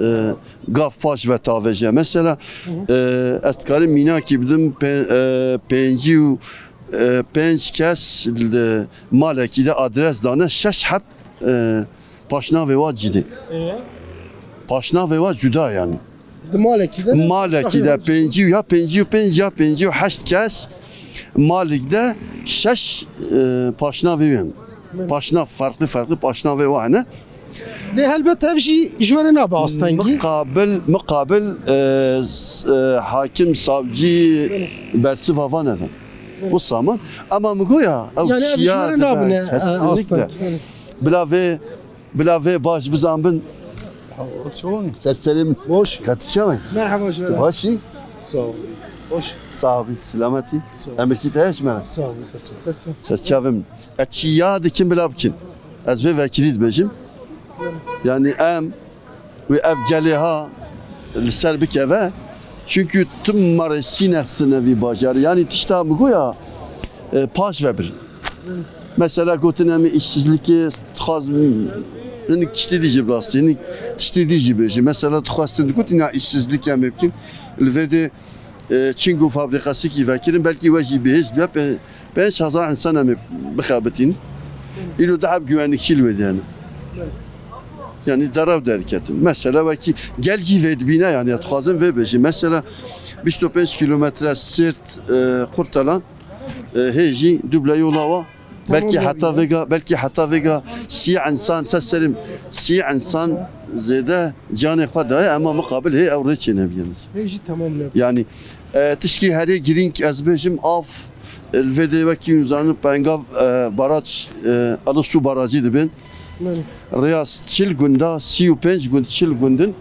e, gav paş ve tavêje. Mesela, e, ez dikarim mînakî bidim, pê-, e, pêncî û, e, pênc kes li malekî de adres dane, şeş heb, e, paşnavê wa cidî. Ee? Paşnavê wa cuda yanî. Di malekî de? Malekî de pêncî û ya pêncî û pênc ya pêncî û heşt kes malek de şeş, e, paşnavê wê hene. Belê. Paşnav, farklı farklı paşnavê wa hene. Lê helbet ev jî ji we re nabe astengî. Miqabil, miqabil, e, s-, e, hakim, savcî Belê. Bersiva van edin. Belê. Wisa man. Ama min goya, ew Yanî ev ji çiya we re dibe, nabine, e, kesinlikle. Asteng. Belê. Bila vê Bila vê baş bizan bin. Çawan? Ser selim. Boş. Katı çawan? Merhaba, Jüra. Başî? Sağ ol. Hoş. Sağ ol, selametî. Sağ ol. Emekî te heş mera. Sağ ol, ser çav. Ser çav. Ser çavim. E çi ya dikin bila bikin. Ez vê vekilî dibêjim. Yani em ve ev gelê ha li ser bikeve. Çünkü tüm marê sînexsine vî bajarî. Yani tişta mi goya, e, paş ve bir. Mesela gotin em ê îşsizlikê dixwazin, hinek tiştê dî jî bi rastî, hinek tiştê dî jî bêjî. Mesela dixwestin digotin ya îşsizlik em ê bikin, li vê de, e, çingo fabrîkasikî vekirin, belkî we jî bihêz be, pe-, pênc hezar insan em ê bixebitînin. Îro deh heb güvenlikçî li wê de hene. Yani derew derketin. Mesela wekî gel jî vê dibîne, yani ya dixwazin vê bêjî. Mesela bîst û pênc kilometre Sêrt, e, Qurtalan, e, hê jî duble yola wa. Belkî Tamam, heta abi. Vêga, belkî heta vêga sî insan, ser serim sî insan zêde canê xwe daye, ema miqabil hê ew rê çênebiyemiz. Hê jî tamam ne. Yani, e, tişkî herê girîng ez bêjim, av, e, li vê dê wekî hûn zanin pengav, e, baraj, e, Alisu barajî dibin. Belê. Rêya çil gunda, sî û pênc gund, çil gundin.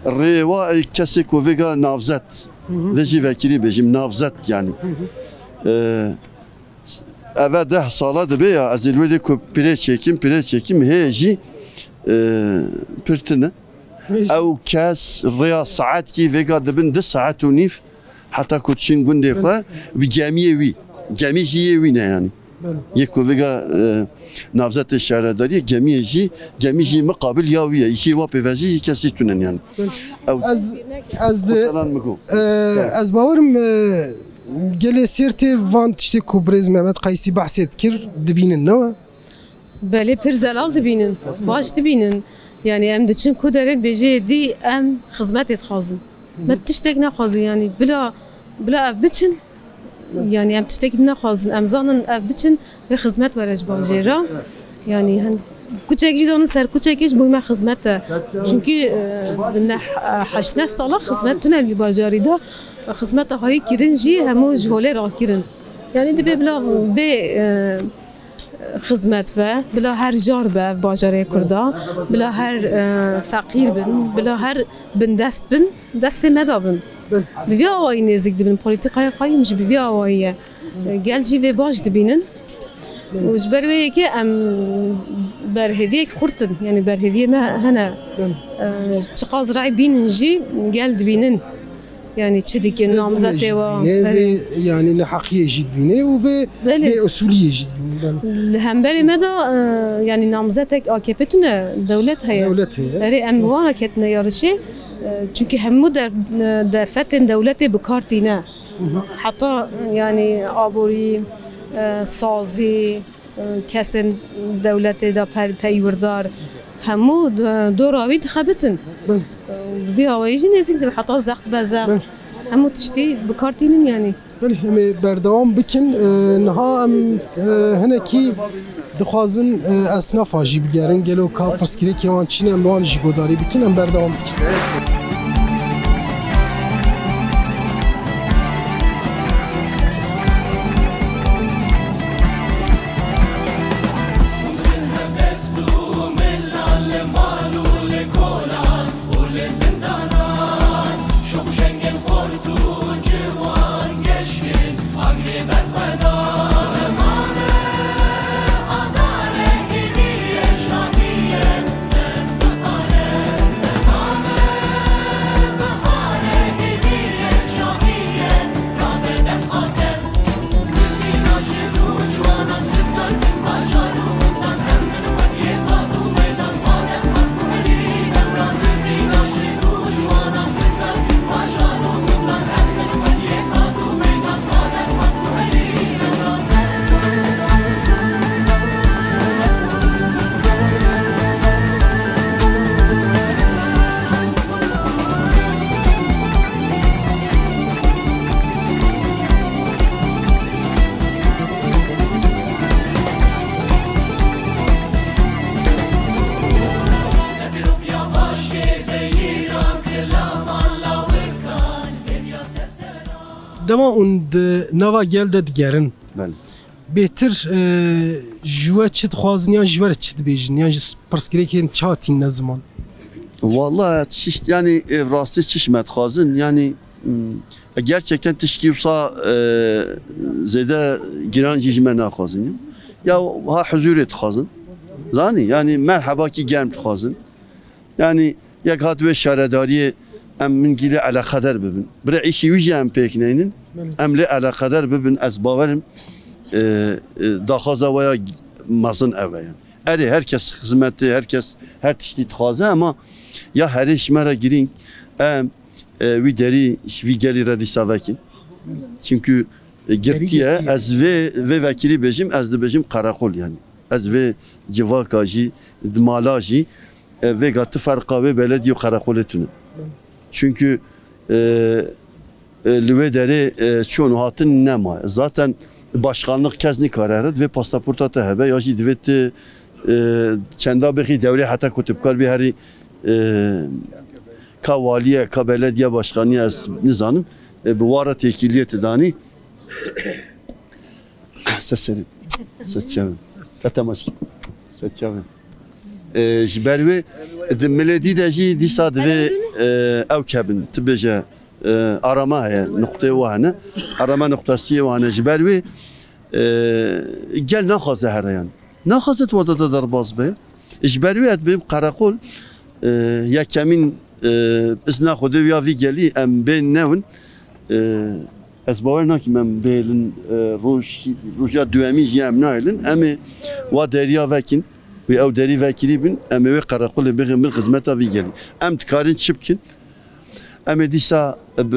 Rê wa, e, kesê ku vêga navzet. Hı hı. Vê jî vekirî bêjim, navzet yani. Hı hı. E, Eve deh sala dibe ya, ez ê li wê dê ku pirê çêkim, pirê çêkim, hê jî, e, pir tune. Hê jî. Ew kes rêya saetkî vêga dibin du saet û nîv, heta ku diçin gundê xwe, bi gemiyê wî, gemî jî yê wî ne yani. Belê. Yê ku vêga, e, navzetê şaredariyê, gemiyê jî, gemî jî miqabil ya wî ye, îşê wa pêvejî jî kesî tune ne yani. Belê. Ew Ez, ez de, Kurtalan mi got. E, ez bawerim, e, Gelê Sêrtê van tiştê ku birêz Mehmet Qeysî behsê dikir, dibînin, ne we? Belê, pir zelal dibînin, baş dibînin. Yani em diçin ku derê bêjê dî em xizmetê dixwazin. Me tiştek nexwazin, yani bila, bila ev biçin, yani em tiştek nexwazin. Em zanin ev biçin, vê xizmet were ji bajêra. Yani hin kuçek jî danin ser kuçekê ji bo me xizmet e. Çünkü, e, bi neh, e, heşt neh sala xizmet tune vî bajarî de. Xizmeta hayî kirin jî hemû ji holê rakirin. Yani dibe bila bê, e, xizmet be, bila her jar be bajarê Kurda, bila her, e, feqîr bin, bila her bindest bin, destê me de bin. Bi vî awayî nêzik dibin, polîtîkaya qayîm jî bi vî awayî ye. Gel jî vê baş dibînin. Û ji ber wê yekê em berhêviyek xurt in. Yanî berhêviyê me hene. Çiqas rey bînin jî gel dibînin. Yanî çi dikin, namzetê wa. Vê, yanî neheqiyê jî dibîne û vê, Belê. Vê usuliyê jî dibîne. Belê. Li hemberê me de, e, yanî namzetek A K P tune, dewlet heye. Dewlet heye. Erê em wana ketine yarişê. E, çünkü hemû der-, e, derfetên dewletê bi kar tîne. Heta, yanî, aborî, e, sazî, e, kesên dewletê de per-, peywirdar, hemû d-, dora wî dixebitin. Belê. E, bi vî awayî jî nêzîk dibe, heta zext be zext. Belê. Hemû tiştî bi kar tînin yanî. Belê, em ê berdewam bikin. E, niha em, e, hinekî dixwazin, e, esnafa jî bigerin. Gelo ka pirsgirêkê wan çi ne, em li wan jî guhdarî bikin. Em berdewam dikin. Dema hûn di nava gel de digerin, Belê. bêtir, e, ji we çi dixwazin yan ji we re çi dibêjin? Yan ji pirsgirêkên çi hatîne ziman? Wala çişt, yani, e, rastî çiş me dixwazin, yani, m, gerçekten tişkî wisa, e, zêde giran jî ji me naxwazin. Ya, ya ha huzûrê dixwazin. Zanî, yani, merhebakî germ dixwazin. Yani, yek hat wê şaredariyê em min gîlê eleqeder bibin. Bire îşî wî jî em pêk neynin. Belê. Em lê eleqeder bibin, ez bawerim, e, e, daxwaza we ya mezin ev e, yani. Erê, her kes xizmetê, her kes her tiştî dixwaze, ama ya herê ji me re girîng, em, e, wî derî ji vî gelî re dîsa vekin. Çünkü, e, girtiye, girtiye. Ez vê, vê vekirî bêjim, ez dibêjim qereqol yani. Ez vê civaka jî, di mala jî, e, vêga tu ferqa wê belediyê û qereqolê tune. Çünkü, e, e, li wê derê, e, çûn û hatin nemaye. Zaten başkanlık kes nikare here, divê pasaporta te hebe, ya jî divê tu, e, çenda bêxî dewrê heta ku tu bikar bî herî, e, ka waliye, ka belediye başkanı ez nizanim, e, bi wara têkiliyê tu danî. Seserî. Seçev. Katamaşki. Seçev. E, ji ber wê di milê dî de jî dîsa divê, e, ew kebin. Tu bêje, e, arama heye, nuqteyê wa hene. Arama nuqtasiyê wa hene. Ji ber wê, e, gel naxwaze here yan. Naxwaze tu wada de derbas be. Ji ber wê ez dibêm qereqol, e, yekemîn, e, izna Xwedê ya vî gelî em bên newin. E, ez bawer nakim em bêlin, e, roj, roja duwemî jî em nahêlin. Em ê wa deriya vekin, wê ew derî vekirî bin, em ê wê qereqolê bixin bin xizmeta vî gelî. Em dikarin çi bikin? Em ê dîsa bi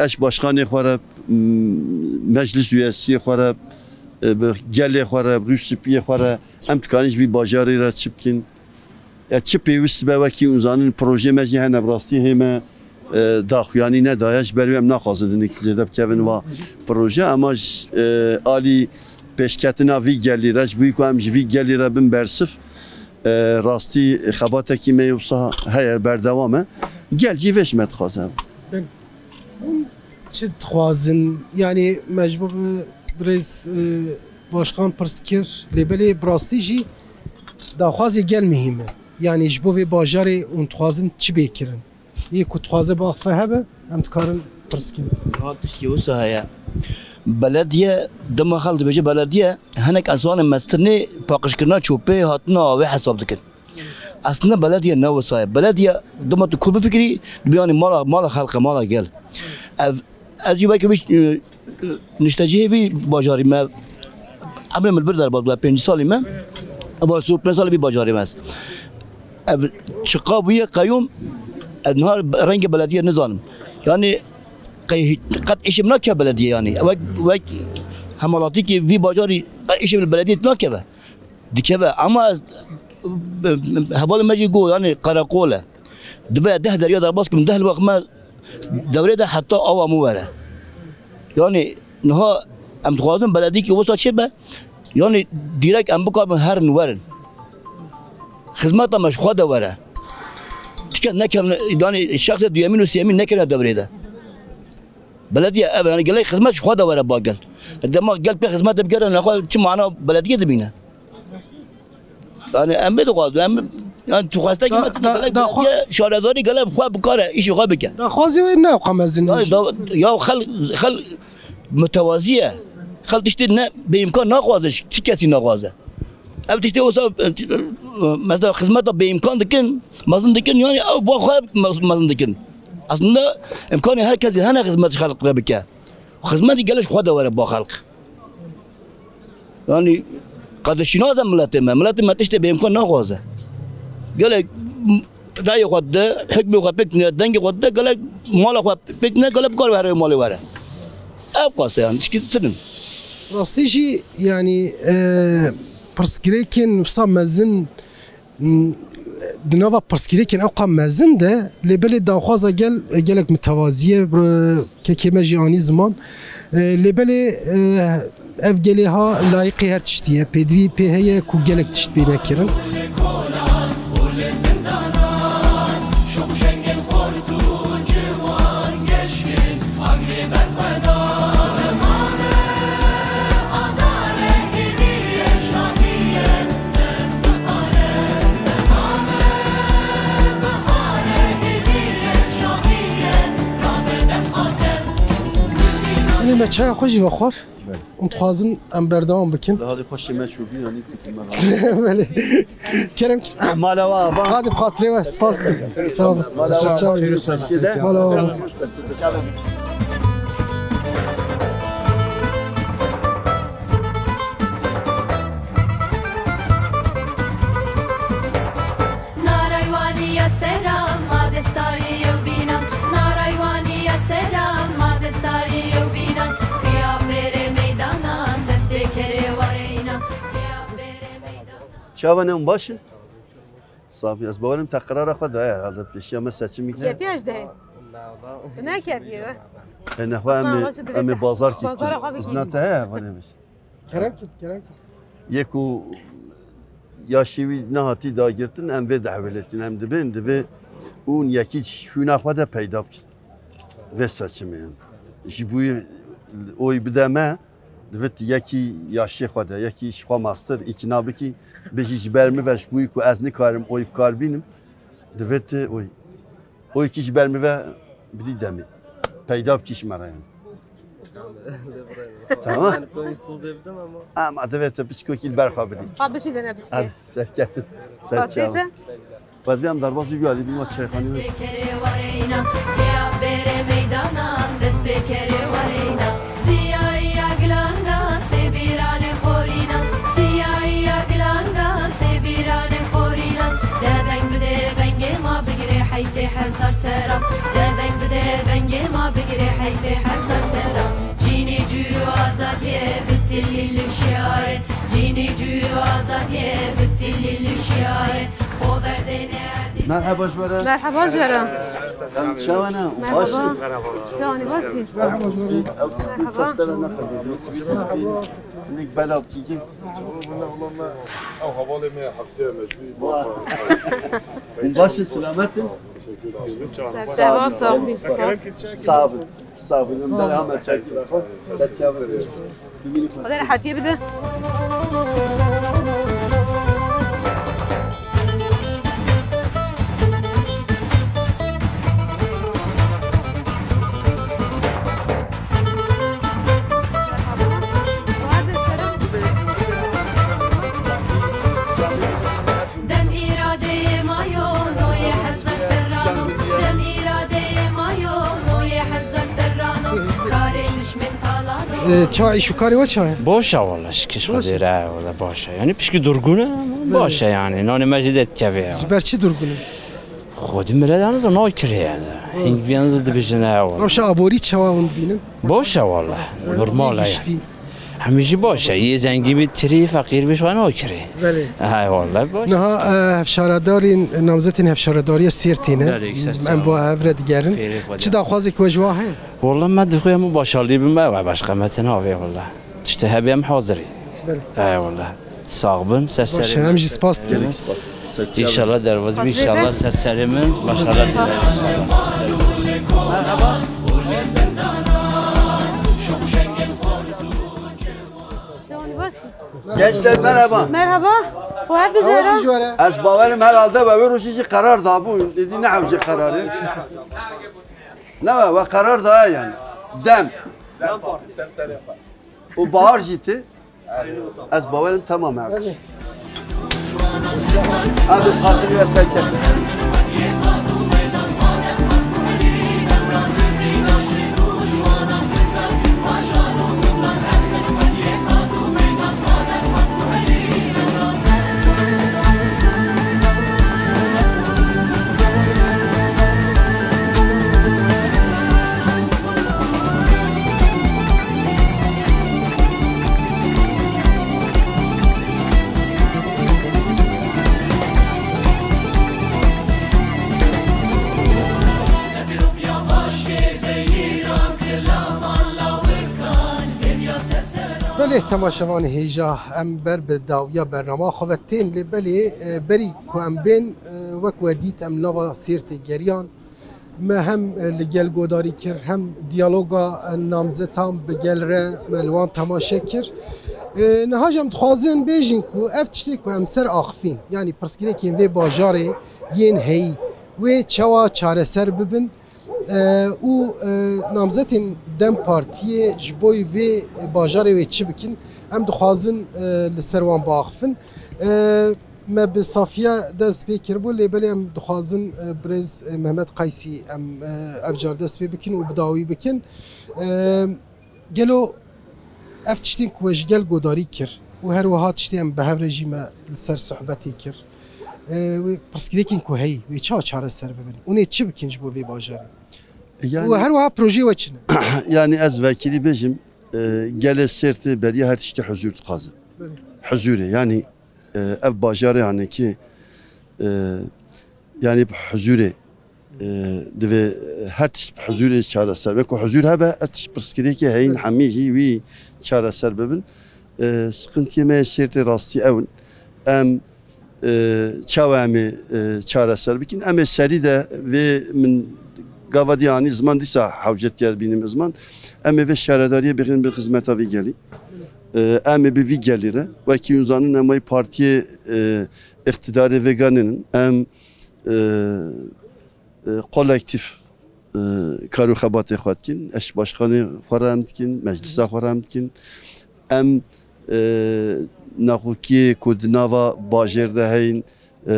eş başkanê xwe re, m-, meclis üyesiyê xwe re, e, bi gelê xwe re, bi rûspiyê xwe re, em dikarin ji vî bajarê re çi bikin? Ya çi pêwist be, wekî hûn zanin, projeyê me jî hene, bi rastî hê me, e, daxuyanî nedaye, ji ber wê em naxwazin hinek zêde bikevin va proje, ama ji, e, alî pêşketina vî gelî re, ji bo ku em ji vî gelî re bin bersif, e, rastî xebatekî me yê wisa heye, berdewam e. Gel jî vê ji me dixwaze. Çi dixwazin? Yanî me ji bo bi-, birêz, e, başkan pirs kir, lê belê bi rastî jî daxwazê gel muhîm e. Yanî ji bo vê bajarê hûn dixwazin çi bê kirin? Yê ku dixwaze biaxife hebe, em dikarin pirs kirin. Niha tiştê wisa heye. Belediye dema xelk dibêje belediye, hinek enstitûyanên mezin tê paqijkirina çopê, hatina avê hesab dikin. Aslında belediye ne wisa ye. Belediye dema tu ku bifikirî, dibê yanî mala, mala xelqe, mala gel. Ev, ez jî belkî wî, e, niştecihê vî bajarî me, emrê min li vir derbas bû, pêncî salî me, eva sî û pênc salî vî bajarî me ez. Ev çiqa bûye qeyûm, ez niha rengê belediye nizanim. Yanî qey-, qet îşê min nake belediye yanî. Wek, wek Hemalatîkî vî bajarî qey îşê min belediyê nakeve. Dikeve. Ama ez, hevalê me jî got, yani qereqol e. Divê deh derya derbas kim, deh li wexme dewrê de heta awa min were. Yani niha em dixwazin belediyekî wisa çêbe. Yani direkt em bikarin herin werin. Xizmeta me ji xwe de were. Tike nekevin, yani şexsê duyemîn û sêyemîn nekevine dewrê de. Belediye ev, yani gelek xizmet ji xwe de were ba gel. Dema gel pê xizmetê bigere, nexwe çi mana belediye dibîne? Yani em bê dixwazin, em, yani tu xwestekî Da- me da- gelek da xwe- belediye, şaredarî gelek xwe bikare, îşî xwe bike. Daxwazê wê ne ew qamezin Ya, jî. da- ya xel, xel mütevazi ye. Xel tiştê ne bêîmkan naxwaze, çi kesî naxwaze. Ev tiştê wisa, mesela xizmeta bêîmkan dikin, mezin dikin, yani ew ba xwe mez- mezin dikin. Aslında imkanê her kesî hene xizmet ji xelk re bike. Xizmetî gelek ji xwe de were ba xelk. Yani qedişînaze miletê me. Miletê me tiştê bêîmkan naxwaze. Gelek rayê xwe dide, hikmê xwe pêk tine, dengê xwe dide, gelek mala xwe pêk tine, gelek bikar were malê were. Ev qas e yani, tişkî tinin. Rastî jî, yanî, e, pirsgirêkên wisa mezin, m, di nava pirsgirêkên ewqa mezin de, lê belê daxwaza gel, gelek mutewazî ye, bi kekê me jî anî ziman. E, lê belê, e, ev gelê ha layiqê her tiştî ye. Pêdivî pê heye ku gelek tişt pê nekirin. Hûn ê me çaya xwe jî vexwar. Belê. Hûn dixwazin em berdewam bikin. Li halê xweşê me çûbî, yanî kutin me. Belê. Kerem ki. Mala wa, ba. Hadi bi xatirê we, spas dikim. Sağ olun. Mala wa, Çaw. Xweşê de. Mala wa. Naraywanî ya seran ma destarî yew bînan. Naraywanî ya seran ma destarî yew bînan. Piya bêrê meydanan, dest pê kerê wareyna. Piya bêrê meydanan. Çawa ne, hûn baş in? Sabî, ez bawerim te qirara xwe daye herhalde, pêşiya me seçimî kir. Ketiya ji dehê. Tu neketiye be. E, nexwe em ê, Aslan, em ê bazar kî. Bazara xwe bikî. Îzna te heye, vanê biz. Kerem kir, kerem kir. Yê ku yaşê wî nehatî dagirtin, em vê dehwêlê dikin. Em dibên, divê hûn yekî şûna xwe de peyda bikin. Vê seçimê em. Ji bo oy bide me, divê tu yekî yaşê xwe de, yekî ji xwe mastir îkna bikî, bêjî ji ber min ve ji bo ku ez nikarim oy bi kar bînim, divê tu oy. Oykî ji ber min ve bidî demê. Peyda bikî ji me re yani. Tamam. Ama divê tu piçkokî li ber xwe bidî. Ha, bişî dene piçkê. Hadi, serketin. Ser çawa. Xwezî em derbasî bî alî bîma çayxanî. Dest pê kerê wareyna, ya bêrê meydanan, dest pê kerê wareyna. Siyahiya gilangan, sê bîranê xorînan. Siyahiya gilangan, sê bîranê xorînan. De veng bide vengê ma bigire heyfê hezar seran. De veng bide vengê ma bigire heyfê hezar seran. Cînî cû azadiyê bi tilî lişiyaye. Cînî cû azadiyê bi tilî lişiyaye. Xo berdêne erdî. Merheba ji we re. Merheba ji we re. Em çawa ne? Merhaba. Baş in? Çawa ne, baş î? Merhaba ji we re. Ew Merhaba. Saçlara ne qedî? Nik bela bikî. Ew hevalê me, hefsê me, ji Wa. Baş in, selamet in. Ser çava, sağ olun. Spas. Sağ olun. Sağ olun. Sağ olun. Xwedê rehetiyê bide. Dem îradeyê ma yo, noyê hezar serran o. Dem îradeyê ma yo, noyê hezar serran o. Karê dişmên talan o. E, çawa îş û karê we çawa ye? Baş e wele, şikir ji Xwedê re, wele baş e. Yanî pişkî durgûn e, ama baş e yanî. Nanê me jî derdikeve ya. Ji ber çi durgûn e? Xwedî min re danize nakirê ye. Hîn biyan ze dibêjin e wele. Rewşa aborî çawa hûn dibînin? Baş e wele. Normal e. Giştî. Hemî jî baş e. Yê zengî bî tirî, feqîr bî şwa nakirê. Belê. Hay wallah baş. Niha, e, hevşaredarî, namzetên hevşaredariya Sêrtê ne. Belê, îşte. Em bo hev re digerin. Fêrê xwe de. Çi daxwazek we ji wan heye? Wallah me dixwe hemû başarlî bin me, we başqa me tena vê wallah. Tiştê hebe em hazirî. Belê. Hay wallah. Sax bin, ser serê. Baş e, em jî spas dikin. Gelek spas. Ser çavan. İnşallah derbaz, inşallah ser serê min, başarı dilerim. Şewanî baş. Gençler merhaba. Merhaba. Xwe hat bijara. Ez bawerim herhalde we wê rojî jî qerar dabû. Êdî ne hewce qerarê. Ne we, we qerar daye yani. Dem. Û bahar jî tê. Ez bawerim tamam ev. Abi xatir ve seke. Belê temaşevanê hêja, em ber bi dawiya bernama xwe ve tên, lê belê, e, berî ku em bên, e, wek we dît em nava Sêrtê geriyan. Me hem, e, li gel godarî kir, hem diyaloga, e, namzetan bi gel re me li wan temaşe kir. E, niha jî em dixwazin bêjin ku ev tiştê ku em ser axifîn, yanî pirsgirêkên vê bajarê yên heyî, wê çawa çareser bibin, e, û, e, namzetên dem Partiyê ji bo vê bajarê wê çi bikin, em dixwazin, e, li ser wan biaxifin. E, Me bi Safiye dest pê kiribû, lê belê em dixwazin, e, birêz, e, Mehmet Qaysî em, e, ev car dest pê bikin û bi dawî bikin. E, gelo ev tiştên ku we ji gel godarî kir û her wiha tiştê em bi hev re jî me li ser sohbetê kir, e, wê pirsgirêkên ku heyî, wê çawa çareser bibin? Û nê çi bikin ji bo vê bajarê? Yani, û her wiha projeyê we çi ne? Yani ez vekilî bêjim, e, gelê Sêrtê beriya her tiştê huzur dixwaze. Belê. Huzurê, yani, e, ev bajarê, yani ki, e, yani bi huzurê, e, divê, e, her tişt bi huzurê çareser be. Ku huzur hebe, ev tişt pirsgirêkê heyîn, belê, hemî jî wî çareser bibin. E, sıkıntiyê me yê Sêrtê rastî ew in. Em, e, çawa em ê, e, çareser bikin? Em ê serî de vê min gava dî anî ziman, dîsa hewcet diye bînim ziman. Em ê vê şaredariyê bixin bir xizmeta vî gelî. E, em ê bi vî gelî re, wekî hûn zanin em wê partiyê, e, îqtidarê vêga nînin. Em, e, e, kolektîf, e, kar û xebatê xwe dikin. Eş başkanê xwe re em dikin, meclisa xwe re em dikin. Em, e, naxokiyê ku di nava bajêr de heyin, e,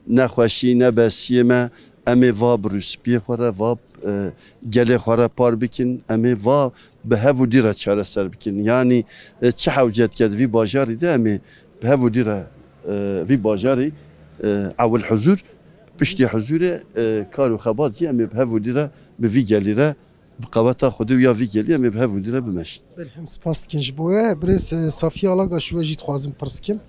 nexweşî, nebesiyê me, em ê va bi rûspiyê xwe re, va, e, gelê xwe re par bikin. Em ê va bi hev û dî re çareser bikin. Yanî, e, çi hewce dike di vî bajarî de, em ê bi hev û dî re, e, vî bajarî, e, ewil huzur, piştî huzurê, e, kar û xebat jî em ê bi hev û dî re bi vî gelî re, bi qeweta Xwedê û ya vî gelî em ê bi hev û dî re bimeşin. Belê, em spas dikin ji bo we. Birêz, e, Safiye Alagaş, we jî dixwazim pirs kim.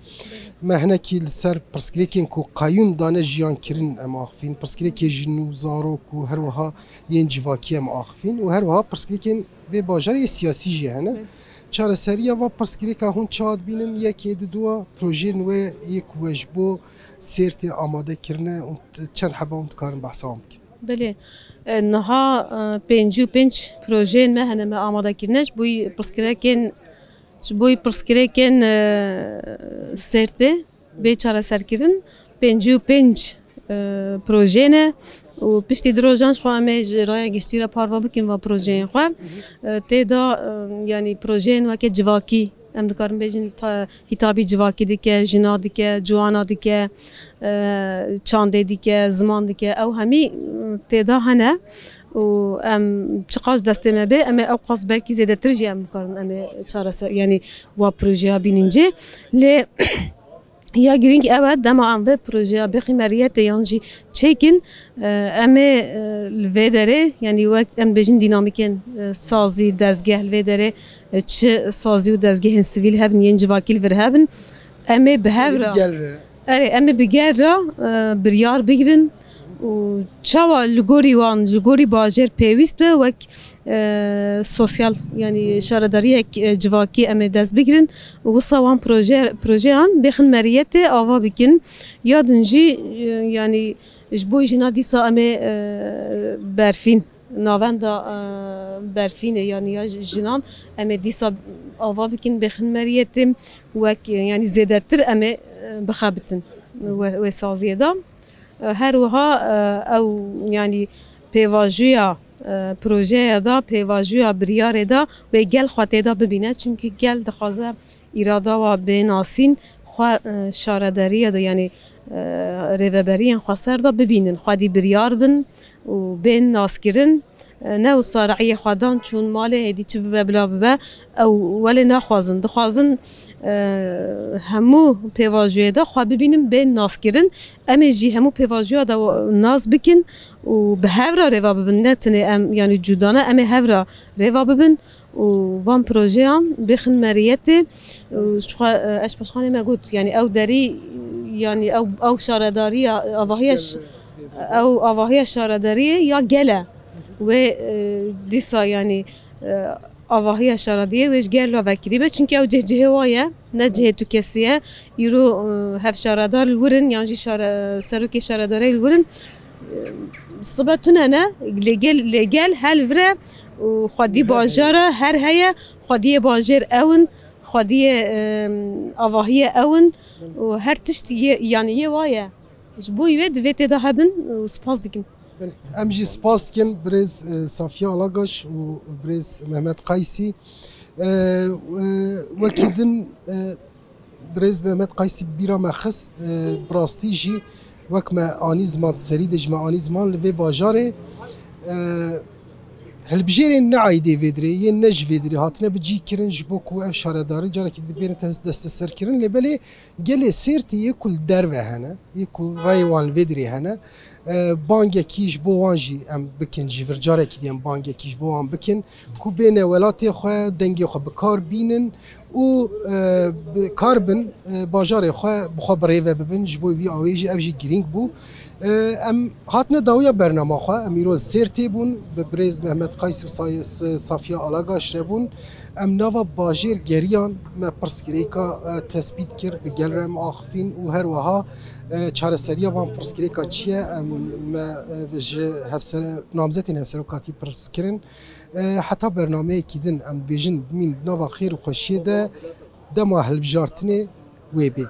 Me hinekî li ser pirsgirêkên ku qeyûm dane jiyan kirin em axifîn. Pirsgirêkê jin û zarok û her wiha yên civakî em axifîn û her wiha pirsgirêkên vê bajarê yê siyasî jî hene. Evet. Çareseriya va pirsgirêka hûn çawa dibînin, yekê di dua projeyên we yê ku we ji bo Sêrtê amade kirine û t-, çend heba hûn dikarin behsa wan bikin? Belê. E, niha, e, pêncî û pênc projeyên me hene me amade kirine ji bo pirsgirêkên, ji bo pirsgirêkên, e, Sêrtê bê çareserkirin. Pêncî û pênc, e, proje ne û piştî du rojan ji xwe em ê ji raya giştî re parve bikin va projeyên xwe. E, tê de, e, yanî projeyên weke civakî, em dikarin bêjin ta-, hîtabî civakî dike, jina dike, ciwana dike, e, çandê dike, ziman dike, ew hemî, e, tê de hene û em çiqas destê me bê, em ê ew qas belkî zêdetir jî em bikarin, em ê çareser, yanî wa projeya bînin cê. Lê Ya girîng ew e, dema em vê projeya bêxîmeriyetê yan jî çêkin, e, em ê, e, li vê derê, yanî wek em bêjin dînamîkên, e, sazî, dezgeh li vê derê, e, çi sazî û dezgehên sivîl hebin, yên civakî li vir hebin, em ê bi hev re, erê, em ê bi gel re, e, biryar bigirin û çawa li gorî wan, li gorî bajêr pêwîst be, wek e, sosyal, yanî şaredariyek, e, civakî em ê dest bigirin û wisa wan proje, projeyan bêxin meriyetê ava bikin. Ya din jî, e, yanî ji bo jina dîsa em ê, e, berfîn, navenda, e, berfînê, yanî ya ji-, jinan em ê dîsa ava bikin bêxin meriyetê wek, e, yanî zêdetir em ê, e, bixebitin wê, wê saziyê de. E, her wiha, e, ew, yanî pêvajoya, e, projeya da, pêvajoya biryarê da wê gel xwe tê de bibîne. Çimkî gel dixwaze îrada wa bê nasîn, xwe, e, şaredariya de, yanî, e, rêveberiyên xweser de bibînin, xwedî biryar bin û bên naskirin. E, ne wisa reyê xwe dan çûn malê, hêdî çi bibe bila bibe, ew welê naxwazin. Dixwazin, e, hemû pêvajoyê de xwe bibînin, bên naskirin. Em ê jî hemû pêvajoya de nas bikin û bi hev re rêva bibin. Ne tenê em, yanî cuda ne, em ê hev re rêva bibin û van projeyan bêxin meriyetê. Û ji xwe, e, eş paşxanê me got, yanî ew derî, yanî ew, ew şaredariya, avahiya ş-, ew avahiya şaredariyê ya gel e. Wê, e, dîsa, yanî, e, avahiya şaredariyê wê ji gel re vekirî be. Çimkî ew cih cihê wa ye, ne cihê tu kesî ye. Îro, e, hevşaredar li wir in, yan jî şare-, serokê şaredarê li wir in. E, sibe tune ne, lê gel, lê gel hel vir e û xwedî bajara her heye, xwediyê bajêr ew in, xwediyê, e, avahiyê ew in û her tişt yê, yanî yê wa ye. Ji bo wê divê tê de hebin û spas dikim. Em jî spas dikin birêz, e, Safiye Alagaş û birêz Mehmet Qaysî. E, e, wekî din, e, birêz Mehmet Qaysî bîra me xist, e, bi rastî jî wek me anî ziman, serî de jî me anî ziman li vê bajarê, e, hilbijêrên ne aîdê vê dirê, yên ne ji vê dirê hatine bi cî kirin ji bo ku ev şaredarî carekî di bêne tes-, desteserkirin. Lê belê gelê Sêrtê yê ku li derve hene, yê ku rayê wan li vê dirê hene, e, bangekî ji bo wan jî em bikin, ji vir carekî dî em bangekî ji bo wan bikin, ku bêne welatê xwe, dengê xwe bi kar bînin û, e, bi kar bin, e, bajarê xwe bi xwe bi rêve bibin. Ji bo vî awê jî ev jî girîng bû. E, em hatine dawiya bernama xwe, em îro li Sêrtê bûn, bi birêz Mehmet Qays û Say-, S-, Safiya Alagaş re bûn. Em nava bajêr geriyan, me pirsgirêka, e, tespît kir, bi gel re em axifîn û her wiha, e, çareseriya van pirsgirêka çi ye, em, me, e, ji hevsere-, namzetên hevserokatî pirs kirin. E, heta bernameyekî din, em dibêjin bimîn nava xêr û xweşiyê de, dema hilbijartinê wê bê.